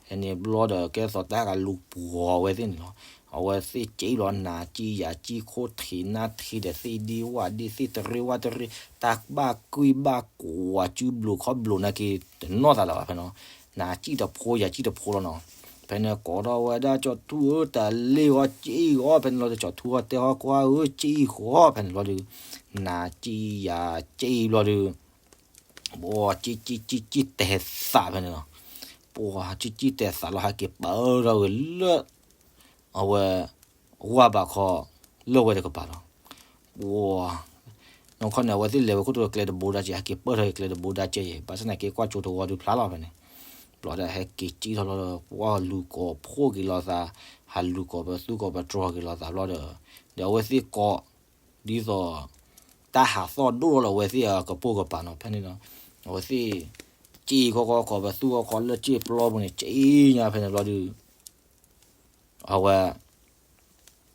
ဖဲန့ၣ်ဘျီဒီးကဲသိးတၢ်ဂၤလူၤပှီၤဝဲသ့ၣ်န့ၣ်လီၤ. အဝဲသ့ၣ်ကၠံလီၤနၤကၠံယၤကၠံခိၣ်ထံးနါထံးဒီးသ့ၣ်ဒ့ဝၣ်ဒ့သ့ၣ်တရ့ဝၣ်တရ့ တၢ်ဘၣ်ကွံဘၣ်ကွီၤစုဘျုးခီၣ်ဘျုးနာ်က့ တနီၢ်သးလၢၤဘၣ်ဖဲန့ၣ်လီၤ. နၤကၠံတဖိယၤကၠံတဖိလီၤနီၤ. ဖဲန့ၣ်ကိးထီၣ်ဝဲဒၣ်ကၠီၤထူဧၢ တၢ်လ့ၢ်ဂီၤကၠံဂီၤ ဖဲန့ၣ်လီၤဒီး ကၠီၤထူဂီၤတဲဟီကွၢ်ဧၢ ကၠံဂီၤ ဖဲန့ၣ်လီၤဒီး နၤကၠံယၤကၠံဘျီဒီး ပှၤကၠံကၠံကၠံတဲာ်သးဖဲန့ၣ်လီၤ. ပှၤကၠံကၠံတဲာ်သးလီၤ ဟဲက့ၤပၢထီၣ်ဂ့ၤလၢ အဝဲ ဝၢ်ဘးခီ လၢဝဲတကပၤလီၤ. ပှၤ နီၢ်ခီန့ၣ် အဝဲသ့ၣ်လဲၤဝဲခိၣ်တီကျဲတဘိဒၣ်ကဲ ဟဲက့ၤပၢထီၣ်က့ၤကျဲတဘိဒၣ်ကဲယဲ ဘၣ်ဆၣ်သနာ်က့ ကွၢ်ကၠိတဝီဒုးဖျါလီၤဖဲန့ၣ် ဘျီဒီးဟဲက့ၤကၠံထီၣ်လီၤဒီး ပှၤလူၤကိးဖှိၣ်က့ၤလိာ်သး ဟးလူၤကိးပသူကိးပတြီၤက့ၤလိာ်သးဘျီဒီး ဒီးအဝဲသ့ၣ်ကိး ဒ်သိး တၢ်ဟးသီၣ်ဒိၣ်ထီၣ်လၢအဝဲသ့ၣ်အကပိာ်ကပၤနီၤ ဖဲန့ၣ်ဒီး အဝဲသ့ၣ် ကၠံခီခီကိးပသူခီခီလၢကၠ့ပျီပူၤန့ၣ် ကၠံညါဖဲန့ၣ်ဘျီဒီး အဝဲ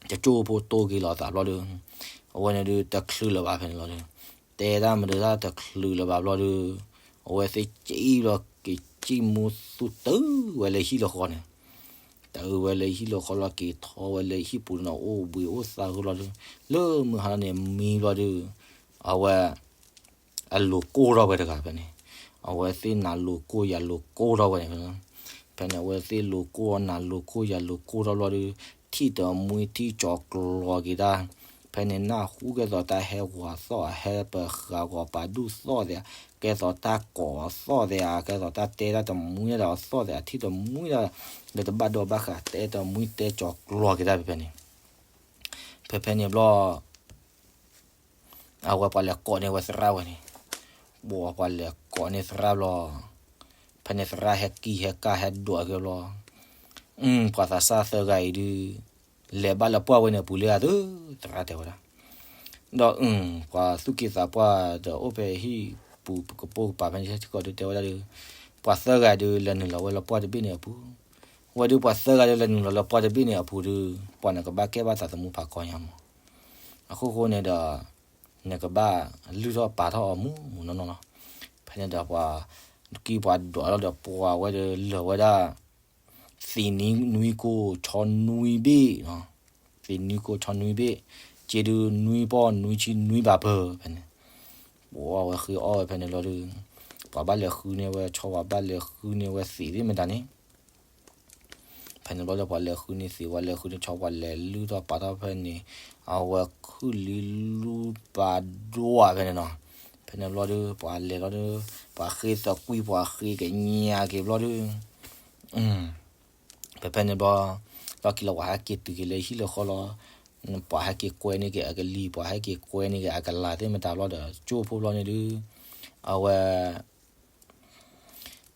တကၠိဖိတိၢ်က့ၤလိာ်သးဘျီဒီး အဝဲန့ၣ်ဒုးတချုးလၢၤဘၣ်ဖဲန့ၣ်လီၤဒီး တဲတၢ်မနုၤတၢ်တချုးလၢၤဘၣ်ဘျီဒီး အဝဲသ့ၣ်ကၠံဘျီက့ၤကၠံမူသူတုၤဝဲလၢဟံၣ်လၢဃီန့ၣ် တုၤဝဲလၢဟံၣ်လၢဃီလီၤက့ၤထီၣ်ဝဲလၢဟံၣ်ပူၤန့ၣ် အိၣ်ဘှံးအိၣ်သါဃုာ်လီၤဒီး လၢမုၢ်ဟါလီၤန့ၣ်မံဘျီဒီး အဝဲ အလူၤကိၢ်ထီၣ်ဝဲတဂၤဖဲန့ၣ် အဝဲသ့ၣ်နၤလူၤကိၢ်ယၤလူၤကိၢ်ထီၣ်ဝဲန့ၣ် ဖဲန့ၣ် အဝဲသ့ၣ်လူၤကိၢ်နၤလူၤကိၢ်ယၤလူၤကိၢ်ထီၣ်ဘျီဒီး ထံၣ်တမှံထံၣ်ကၠီၤကျီၤက့ၤတၢ် ဖဲန့ၣ်နၢ်ဟူကဲသိးတၢ်ဟဲဝၤသီၣ် ဟဲပဃးဂီၤပာ်ဒူၣ်သီၣ်သ့ဧါ ကဲသိးတၢ်ကိးသီၣ်သ့ဧါ ကဲသိးတၢ်တဲတၢ်တမှံတၢ်ဒီးသီၣ်သ့ဧါ ထံၣ်တမှံတၢ် လၢတဘၣ်ဒိဘၣ်ဃး တဲတမှံတဲကၠီၤကျီၤက့ၤတၢ်ဖဲဖဲန့ၣ် ဖဲဖဲန့ၣ်ဘျီ အဝဲပှၤလဲၤကိးန့ၢ်ဝဲသရၣ်ဝဲန့ၣ် ပှၤပှၤလဲၤကိးန့ၢ်သရၣ်ဘျီ ဖဲန့ၣ်သရၣ်ဟဲကံၢ်ဟဲကၢ်ဟဲဒွးက့ၤဘျီ ပှၤသးစၢ်သၢဂၤအံၤဒုး လဲၤဘၣ်လၢပှၢ်ဝဲန့ၣ်အပူၤလံဧါသု သရၣ်တဲဝဲဒၣ် ဒီး ပှၤသူၣ်က့သးပှၢ်ဒီးအိၣ်ဖဲဟံၣ်ပူၤကပိာ်ကပၤဖဲန့ၣ်ထံကီၢ်ဒုးတဲဝဲဒၣ်ဒီး ပှၤသၢဂၤဒုးလဲၤနုာ်လီၤဝဲလၢပှၢ်တဘ့ၣ်န့ၣ်အပူၤ ဝဲဒုးပှၤသၢဂၤဒုးလဲၤနုာ်လီၤလၢပှၢ်တဘ့ၣ်န့ၣ်အပူၤဒီး ပှၤန့ၣ်ကဘၣ်ကဲဘၣ်သးသမူဖးကီညါမး အခိၣ်ဃိန့ၣ်ဒီး နကဘၣ်လုၢ်ထီၣ်ပာ်ထီၣ်အီၤမူးမူးနီၢ်နီၢ်လီၤ. ဖဲန့ၣ်ဒီးပှၤ ကံပှၤဒွးလီၤဒီးပှၤဝဲဒီးလၢာ်ဝဲဒၣ် သ့ၣ်နွံကိၢ်ဆီနွံဘ့ၣ်, သ့ၣ်နွံကိၢ်ဆီနွံဘ့ၣ်, စ့ဒုနွံပီၢ်နွံဆံနွံဘၣ်ပၢၢ်ဖဲန့ၣ်, ပှၤဝဲဃ့အီၣ်ဝဲဖဲန့ၣ်ဘျီဒီး ပှၤဘၣ်လဲၤဃုန့ၢ်ဝဲဆီ ပှၤဘၣ်လဲၤဃုန့ၢ်ဝဲသ့ၣ်သ့ၣ်မတၤန့ၣ် ဖဲန့ၣ်ဘျီဒီးပှၤလဲၤဃုန့ၢ်သ့ၣ် ပှၤလဲၤဃုန့ၢ်ဆီ ပှၤလဲၤလုၢ်ထီၣ်ပာ်ထီၣ်ဖဲန့ၣ်, အဝဲခုၣ်လံလူပာ်ဒိၣ်ဖဲန့ၣ်နီၤ. ဖဲန့ၣ်ဘျီဒီး ပှၤလဲၤလီၤဒီး ပှၤဃ့သကွံာ် ပှၤဃ့ကညးက့ၤဘျီဒီး ဖဲဖဲန့ၣ်ဘျီ လီၢ်ခံလီၤ ပှၤဟဲက့ၤတုၤက့ၤလၢဟံၣ်လၢဃီလီၤ. ပှၤဟဲက့ၤကွဲန့ၢ်က့ၤအကလံၤ ပှၤဟဲက့ၤကွဲန့ၢ်က့ၤအကလၤသ့ၣ်မတၤဘျီဒီး ကၠိဖိဘျီန့ၣ်ဒုး အဝဲ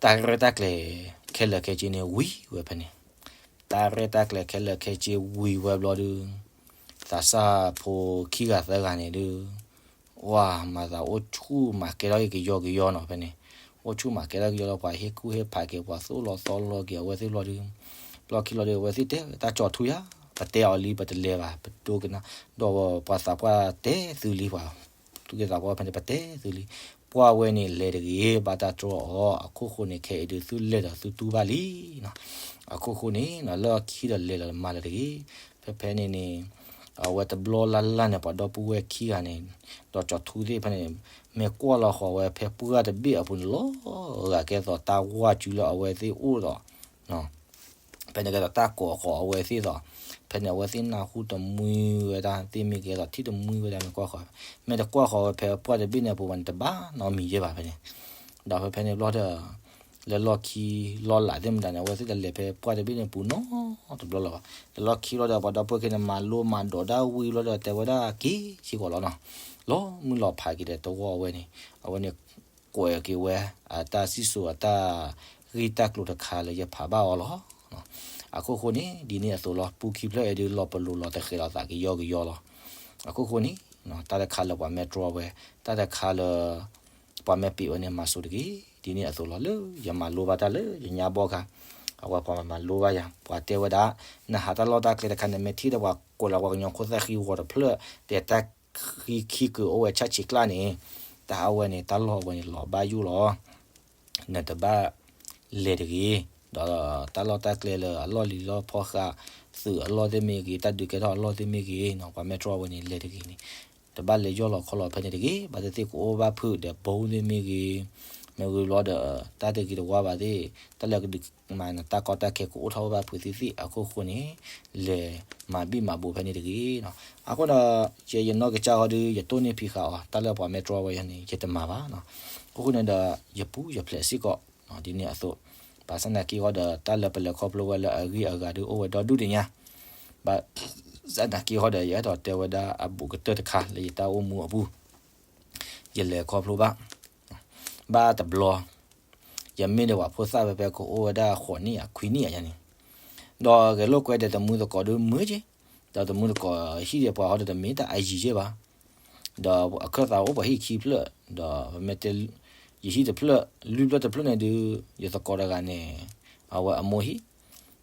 တၢ်ရဲၣ်တၢ်ကျဲၤခဲလၢာ်ခဲဆ့န့ၣ် ဝံၤဝဲဖဲန့ၣ်, တၢ်ရဲၣ်တၢ်ကျဲၤခဲလၢာ်ခဲဆ့ဝံၤဝဲဘျီဒီး သးစၢ်ဖိခံဂၤသၢဂၤန့ၣ်ဒုး ဝၤမၤသးအိၣ်ဆူၣ်မၤကဲထီၣ်က့ၤကယီကယီနီၤဖဲန့ၣ်, အိၣ်ဆူၣ်မၤကဲထီၣ်ကယီလီၤ ပှၤဟ့ၣ်ကူၣ်ဟ့ၣ်ဖးက့ၤ ပှၤသိၣ်လီၤသီလီၤက့ၤအဝဲသ့ၣ်ဘျီဒီး လီၢ်ခံလီၤဒီး အဝဲသ့ၣ်တဲတၢ်ကၠီၤထူယါ, ပတဲအီၤလံ ပတလဲၤဘၣ် ပဒိကနၣ်, ဒီးပှၤသးပှၢ်တဲသုလံ ပှၤသူၣ်က့သးပှၢ်ဖဲန့ၣ် ပတဲသုလံ, ပှၢ်ဝဲန့ၣ်လဲၤတဂ့ၤ ဘၣ်တၢ်တြီအီၤ အခိၣ်ဃိန့ၣ် ခဲအံၤဒုးသုလဲၤဒီးသုတူၢ်ဘၣ်လံနီၤ, အခိၣ်ဃိန့ၣ်နီၤ လၢခံဒီးလဲၤလီၤမၤလၢတဂ့ၤ, ဖဲဖဲန့ၣ်န့ၣ် အဝဲတဘျီလၢ်လၢ်န့ၣ် ပှၤဒီပုၢ်ဝဲၢ်ခံဂၤန့ၣ် ဒီးကၠီၤထူသ့ၣ်ဖဲန့ၣ် မ့ၢ်ကွၢ်လီၤဃီၤဝဲဖဲပှၢ်တဘ့ၣ်အပူၤန့ၣ်လီၤ, ဂၤကဲသိးတၢ်ဝါစုလၢအဝဲသ့ၣ်အိၣ်ဒီး ဖဲန့ၣ်ကဲသိးတၢ်ကိးဃီၤအဝဲသ့ၣ်သိး, ဖဲန့ၣ်အဝဲသ့ၣ်နၢ်ဟူတမှံဝဲဒၣ်သ့ၣ်မ့ၢ်ဂ့ၤသိး ထံၣ်တမှံဝဲဒၣ်မ့ၢ်ကွၢ်ဃီၤ, မ့ၢ်တကွၢ်ဃီၤဝဲဖဲပှၢ်တဘ့ၣ်န့ၣ်အပူၤဘၣ်န့ၣ် တဘၣ်နီတမံၤယဲၢ်ဘၣ်ဖဲန့ၣ်, ဒီးဖဲဖဲန့ၣ်ဘျီဒီး လၢလီၢ်ခံလီၢ်လးသ့ၣ်မတၤန့ၣ် အဝဲသ့ၣ်တလဲၤဖဲပှၢ်တဘ့ၣ်န့ၣ်ပူၤနီတဘျီလၢၤဘၣ်, လၢလီၢ်ခံဘျီဒီး ပှၤဒီပုၢ်ဝဲၢ်ခံန့ၣ် မၤလိမၤဒိးတၢ်ဝံၤဘျီဒီး တဲဝဲဒၣ်က့ၤစ့ၢ်ကီးလီၤနီၤ, လီၤမုၢ်လီၤဖးက့ၤဒီးတဝီအဝဲန့ၣ်, အဝဲန့ၣ် ကွဲးက့ၤဝဲ အတၢ်စံၣ်စိၤအတၢ်ဂ့ၢ်တၢ်ကျိၤတခါလၢယဖးဘၣ်အီၤလီၤ. အခိၣ်ဃိန့ၣ် ဒ်န့ၣ်အသိးလီၤ ပူခံဖျၢၣ်အံၤဒုး လီၤပလိာ်လီၤတဃဲးလီၤသးကယီကယီလီၤ. အခိၣ်ဃိန့ၣ် တၢ်တခါလၢပှၤမ့ၢ်တြီဝဲ တၢ်တခါလၢ ပှၤမ့ၢ်ပံးဝဲန့ၣ် မၤစိၤတက့ၢ်. ဒ်န့ၣ်အသိးလီၤ လၢယမၤလိဘၣ်တၢ်လၢယညါဘီခါ အဝဲပှၤမၤလိဘၣ်ယၤ ပှၤတဲဝဲဒၣ် နဟးတၢ်လီၢ်တၢ်ကျဲတခါန့ၣ် မ့ၢ်ထံၣ်ဒီးပှၤကွဲးလီၤပှၤကညီခိၣ်သၣ်ဃံဂီၤတဖျၢၣ် တဲတၢ်ဃံခံကုာ်အိၣ်ဝဲဆၣ်ဆံးကျၢ်န့ၣ် တၢ်အဝဲန့ၣ် တၢ်လီၢ်အဝဲန့ၣ်လီၤဘၣ်ယိၣ်လီၤ. နတဘၣ်လဲၤတဂ့ၤ. ဒီးတၢ်လီၢ်တၢ်ကျဲလၢအလီၢ်လံၤလီၢ်ဖီဃး သုးအလီၢ်သ့ၣ်မ့ၢ်ဂ့ၤ တၢ်ဒုးကဲထီၣ်အလီၢ်သ့ၣ်မ့ၢ်ဂ့ၤ ပှၤမ့ၢ်တြီဝဲန့ၣ် လဲၤတဂ့ၤန့ၣ် တဘၣ်လဲၤယီၢ်လီၤခီလီၤဖဲန့ၣ်တဂ့ၤ. ဘၣ်သ့ၣ်သ့ၣ်ကအိၣ်ဘၣ်ဖုးဒီးဘိသ့ၣ်မ့ၢ်ဂ့ၤ မ့ၢ်ဂ့ၤဘျီဒီး တၢ်တဂ့ၤတဝါဘၣ်သ့ၣ် တၢ်လၢကဒုးမၤနတၢ်ကီတၢ်ခဲကအိၣ်ထီၣ်အိၣ်ဘၣ်ဖုးသ့ၣ်သ့ၣ် အခိၣ်ဃိန့ၣ် လဲၤမၤဘံၣ်မၤဘိးဖဲန့ၣ်တဂ့ၤ. အဃိဒီး ယဲယနီၢ်ကစၢ်ဃီဒီး ယတိၢ်န့ၢ်ဖံးဃာ်အီၤ တၢ်လၢပှၤမ့ၢ်တြီဝဲယၤန့ၣ် ယတမၤဘၣ်. အခိၣ်ဃိန့ၣ်ဒီး ယပူၤယဖျဲးစ့ၢ်ကီး ဒ်န့ၣ်အသိး ဘၣ်ဆၣ်သနာ်က့ဃီဒီး တၢ်လၢပလဲၤခီဖျိဝဲလၢအဂ့ၢ်အဂၤဒီးအိၣ်ဝဲဒီဒူၣ်ဒံးညါ ဘၣ်ဆၣ်သနာ်က့ဃီဒီး ယအဲၣ်ဒိးတဲဝဲဒၣ်အဘူးကတၢၢ်တခါလၢယတၢ်အိၣ်မူအပူၤ ယလဲၤခီဖျိဘၣ် ဘၣ်တဘျီ ယမ့ၢ်ဒီးပှၤဖိသၣ်ဖဲဖဲကအိၣ်ဝဲဒၣ်ဃိးနံၣ်ယါ ခွံနံၣ်ယါယါန့ၣ် ဒီးဂဲၤလိာ်ကွဲဒီးတမူသကိးဒုးမုာ်က့ၤ ဒီးတမူသကိးဟံၣ်ဒီးပှၤဃီဒီးတမ့ၢ်တၢ်အယံၤက့ၤဘၣ် ဒီးအခၢၣ်သးအိၣ်ပှၤဟံၣ်ခံဖျၢၣ် ဒီးမ့ၢ်တဲ ယဟံၣ်တဖျၢၣ် လွံၢ်ဖျၢၣ်တဖျၢၣ်န့ၣ်ဒုး ယသကိးတဂၤန့ၣ် အဝဲအမိၢ်ဟံၣ်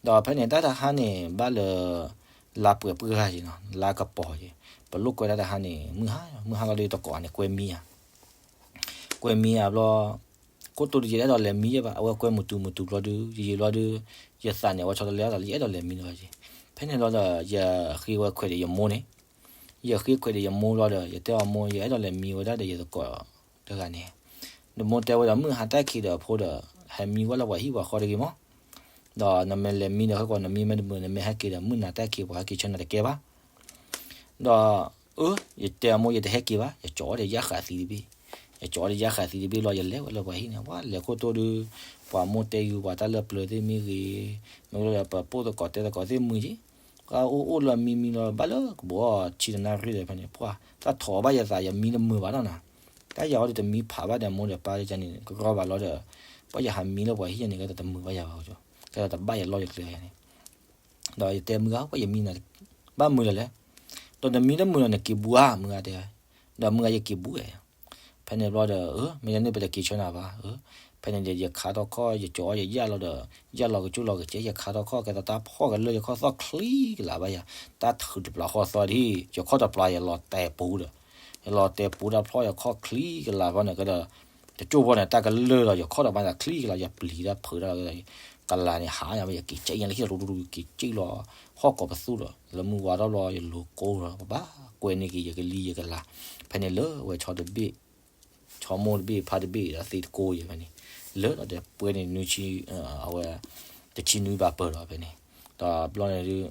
ဒီးဖဲန့ၣ်တၢ်တဟါန့ၣ် ဘၣ်လၢ လါပှဲၤပှၢ်ဂၤက့ၤနီၤ လါကပီၤက့ၤ ပလိာ်ကွဲတၢ်တဟါန့ၣ် မုၢ်ဟါ မုၢ်ဟါလီၤဒီးယသကိးန့ၣ် ကွဲမံယၤ ကွဲမံယၤဘျီ ခိၣ်တိဒီး ယအဲၣ်ဒိးလဲၤမံယဲဘၣ် အဝဲကွဲမုာ်တုၤမုာ်တုၤဘျီဒုး ယယံာ်ဘျီဒုး ယသးန့ၣ် အဝဲဆီတလဲအသးလၢ ယအဲၣ်ဒိးလဲၤမံလီၤက့ၤ ဖဲန့ၣ်ဘျီဒီး ယဃ့ဝဲခွဲးဒီးယမိၢ်န့ၣ် ယဃ့ခွဲးဒီးယမိၢ်ဘျီဒီး ယတဲအီၤမိၢ် ယအဲၣ်ဒိးလဲၤမံဝဲဒၣ်ဒီးယသကိးတဂၤန့ၣ် ဒီးမိၢ်တဲဝဲဒီး မုၢ်ဟါတၢ်ခံးဒီးအဖိဒီး ဟဲမံဝဲလၢပှၤဟံၣ်ပှၤဃီတဂ့ၤမး ဒီးနမ့ၢ်လဲၤမံဒီး ဟဲကီးနမံမ့ၢ်တမုာ် နမ့ၢ်ဟဲက့ၤဒီး မုၢ်နၤတၢ်ခံး ပှၤဟဲက့ၤဆၢနၤတကဲဘၣ် ဒီး အၢ ယတဲအမိၢ် ယတဟဲက့ၤဘၣ် ယကၠီၤအီၣ်ဒီးယၣ်ဃးသံတဘ့ၣ် ယကၠီၤအီၣ်ဒီးယၣ်ဃးသံတဘ့ၣ်လီၤ ယလဲၤဝဲလၢပှၤဟံၣ်န့ၣ် ပှၤလဲၤခိၣ်တိဒီး ပှၤမိၢ်တဲဃုာ်ပှၤတၢ်လၢပျၢၤသ့ၣ်မ့ၢ်ဂ့ၤ မ့ၢ်လၢပပိာ်သကိးတဲသကိးသ့ၣ်မုာ်က့ၤ ပှၤအိၣ်အိၣ်လၢမံမံလီၤ ဘၣ်လၢကဘီဆံတနၣ်ရံၣ်ဒီးဖဲန့ၣ် ပှၤ တၢ်ထီၣ်ဘၣ်ယသး ယမံတမုာ်ဘၣ်နီၤနၤ တၢ်ယၤအီၤဒီးတမံဖးဘၣ်ဒီးမိၢ်ဒီးပၢ်န့ၣ် ကရီဘၣ်လီၤဒီး ပှၤယဟးမံလၢပှၤဟံၣ်ယၤန့ၣ် ကဲဒီးတမုာ်ဘၣ်ယၤဘၣ် ကဲဒီးတဘၣ်ယၤလီၢ်ယကျဲယၤန့ၣ် ဒီးယတဲမုၢ်ဂၤ ပှၤယမံနၤ ဘၣ်မုာ်လၢၤလဲၣ် ဒီးနမံတမုာ်ဒီးနက့ၤဘူးဧါ မုၢ်ဂၤတဲ ဒီးမုၢ်ဂၤယက့ၤဘူးဧါ ဖဲန့ၣ်ဘျီဒီး အၢ မ့ၢ်ဒ်န့ၣ်ပတက့ၤဆၢနၤဘၣ် အၢ ဖဲန့ၣ်ဒီး ယခါထီၣ်ခီၣ် ယကၠီၤအီၣ်ယယၣ်လီၤဒီး ယၣ်လီၤကကၠိလီၤကကဲ ယခါထီၣ်ခီၣ် ကဲသိးတၢ်ဖီၣ်ကလၢာ် ယခီၣ်သီၣ်ချံကလးဘၣ်ယၤ တၢ်ထုးတပျၢၤဃီသီဒ် ယခီၣ်တပျၢၤယလီၤတဲာ်ပူၤဒီး လီၤတဲာ်ပူၤတၢ်ဖျီၣ်ယခီၣ်ချံကလၤဖျီၣ်န့ၣ်ကဒီး, တကၠိၢ်ဖျီၣ်န့ၣ် တၢ်ကလၢၢ်လီၤ ယခီၣ်ဒီးမၤသးချံကလၤ ယပျံၤတၢ်ဖုးတၢ်လီၤ, ကလၤန့ၣ်ဟးညါ ယက့ၤကဲယလၢဟံၣ်လီၤ တူတူက့ၤက့ၤလီၤ, ဟီၣ်ကိးပသူဒီး လၢမုၢ်ဝါထီၣ်ဘျီ ယလိၤကိးဒီး ပဘၣ်ကွဲန့ၢ်က့ၤ ယကလံၤယကလၤ, ဖဲန့ၣ်လၢအဝဲဆီတဘ့ၣ် ဆီမိၢ်တဘ့ၣ်ဖါတဘ့ၣ်ဒီးသ့ၣ်တကိးယဲဖဲန့ၣ်, လၢလီၤတဲာ်ပှဲၤန့ၣ်နွံဆံ, အဝဲ တဆံနွံဘၣ်ပၢၢ်ဒီးဖဲန့ၣ်, ဒီးဘျီန့ၣ်ဒုး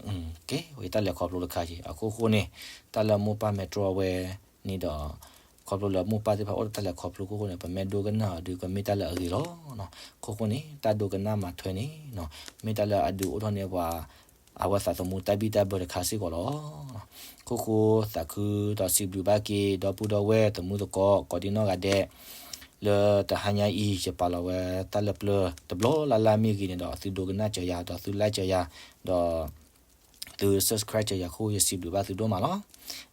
ကဲဝဲတၢ်လဲၤခီဖျိတခါက့ၤ အခိၣ်ဃိန့ၣ်, တၢ်လၢမိၢ်ပၢ်မဲာ်တြီဝဲန့ၣ်ဒီး ခီဖျိလၢမိၢ်ပၢ်သ့ၣ်တဖၣ်အိၣ်ဒီးတၢ်လဲၤခီဖျိအခိၣ်ဃိန့ၣ် ပမ့ၢ်ဒိကနၣ်အီၤဒုး ကမ့ၢ်တၢ်လၢအဂ့ၤလီၤ. အခိၣ်ဃိန့ၣ် တၢ်ဒိကနၣ်မၤထွဲန့ၣ် မ့ၢ်တၢ်လၢအဒုးအိၣ်ထီၣ်န့ၢ်ပှၤ အဝဲသးသမူတၢ်ဘံၣ်တၢ်ဘၢတခါစ့ၢ်ကီးလီၤ. အခိၣ်ဃိသးခုဒီးစံးဘျုးဘၣ်က့ၤ ဒီပုၢ်ဒီဝဲၢ်သမူသကိး ကိးဒံနီၢ်ဂၤဒဲး လၢတဟါညါအံၤ ယပာ်လီၤဝဲတၢ်လၢပျၢၤတဘျီလၢ်လၢ်မ့ၢ်ဂ့ၤန့ၣ်ဒီး သုဒိကနၣ်စၢၤယၤ ဒီးသု like စၢၤယၤ ဒီး သု subscribe စၢၤယၤအဃိ ယစံးဘျုးဘၣ်သုဒိၣ်မး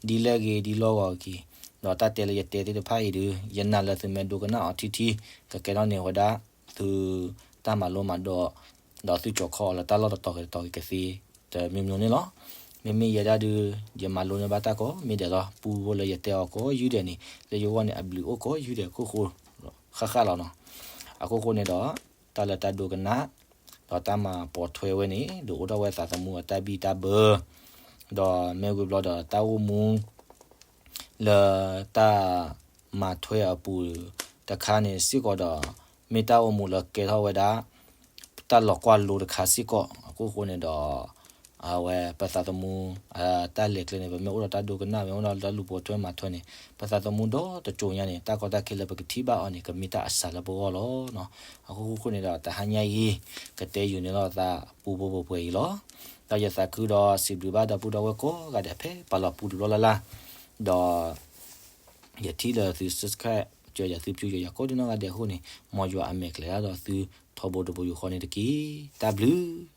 လီၤ. ဒ်လဲၣ်ဂ့ၤဒ်လဲၣ်ဂ့ၤက့ၤ ဒီးတၢ်တဲလၢယတဲသ့ၣ်တဖၣ်အံၤဒုး ယနာ်လၢသုမ့ၢ်ဒိကနၣ်အီၤထံထံ ကကဲထီၣ်န့ၢ်ဝဲဒၣ် သုတၢ်မၤလိမၤဒိး ဒီးသုကၠီၤခီအီၤလၢတၢ်လီၢ်တတီၤဂ့ၤတတီၤဂ့ၤကသ့ တမံၤမံၤန့ၣ်လီၤ. မ့မ့ၢ်ယဲဒၣ်ဒုး ယမၤလိန့ၢ်ဘၣ်တၢ်ကိးမံၤဒဲးလီၤ. ပူဖိလၢယတဲအီၤကိးယုၢ်ဒဲးန့ၣ် လၢယဂီၢ်န့ၣ် အဘျုးအိၣ်ကိးယုၢ်ဒဲးခိၣ်ဃိ ဃၣ်ဃၣ်လီၤနီၤ. အခိၣ်ဃိန့ၣ်ဒီး တၢ်လၢတၢ်ဒိကနၣ် ဒီးတၢ်မၤပိာ်ထွဲဝဲန့ၣ် ဒုးအိၣ်ထီၣ်ဝဲသးသမူအတၢ်ဘံၣ်တၢ်ဘၢ ဒီးမ့ၢ်ဝံၤဘျီဒီးတၢ်အိၣ်မူ လၢတၢ်မၤထွဲအပူၤတခါန့ၣ်စ့ၢ်ကီးဒီး မ့ၢ်တၢ်အိၣ်မူလၢကဲထီၣ်ဝဲဒၣ် တၢ်လီၤကွၢ်လိတခါစ့ၢ်ကီး အခိၣ်ဃိန့ၣ်ဒီး အဝဲပသးသမူ တၢ်လဲၤကျဲန့ၣ် ပမ့ၢ်အိၣ်ဒီးတၢ်ဒိကနၣ် မ့ၢ်အိၣ်ဒီးတၢ်လူၤပိာ်ထွဲမၤထွဲန့ၣ် ပသးသမူဒီတစိၤညါန့ၣ် တၢ်ကီတၢ်ခဲလၢပကထံၣ်ဘၣ်အီၤန့ၣ် ကမ့ၢ်တၢ်အစှၤလၢပဂီၢ်လီၤ. အခိၣ်ဃိန့ၣ်ဒီး တဟါညါအံၤ ကတဲယုာ်န့ၢ်လီၤသးပူဖိပှဲၤပှဲၤအံၤလီၤ. ဒီးယသးခုဒီးစံးဘျုးဘၣ်ဒီပုၢ်ဒီဝဲၢ်ကိးဂၤဒဲးဖဲပာ်လီၤပူတဘျီလၢ်လၢ် ဒီး ယထံၣ်လၢသု subscribe စၢၤယၤ သု view စၢၤယၤကိးဒံနီၢ်ဂၤဒဲးအဃိန့ၣ် မ်ယွၤအမဲာ်ကျဲၤတၢ်ဒီးသုထီဘိတဘိယူၢ်ဃီန့ၣ်တက့ၢ်. တၢ်ဘျုး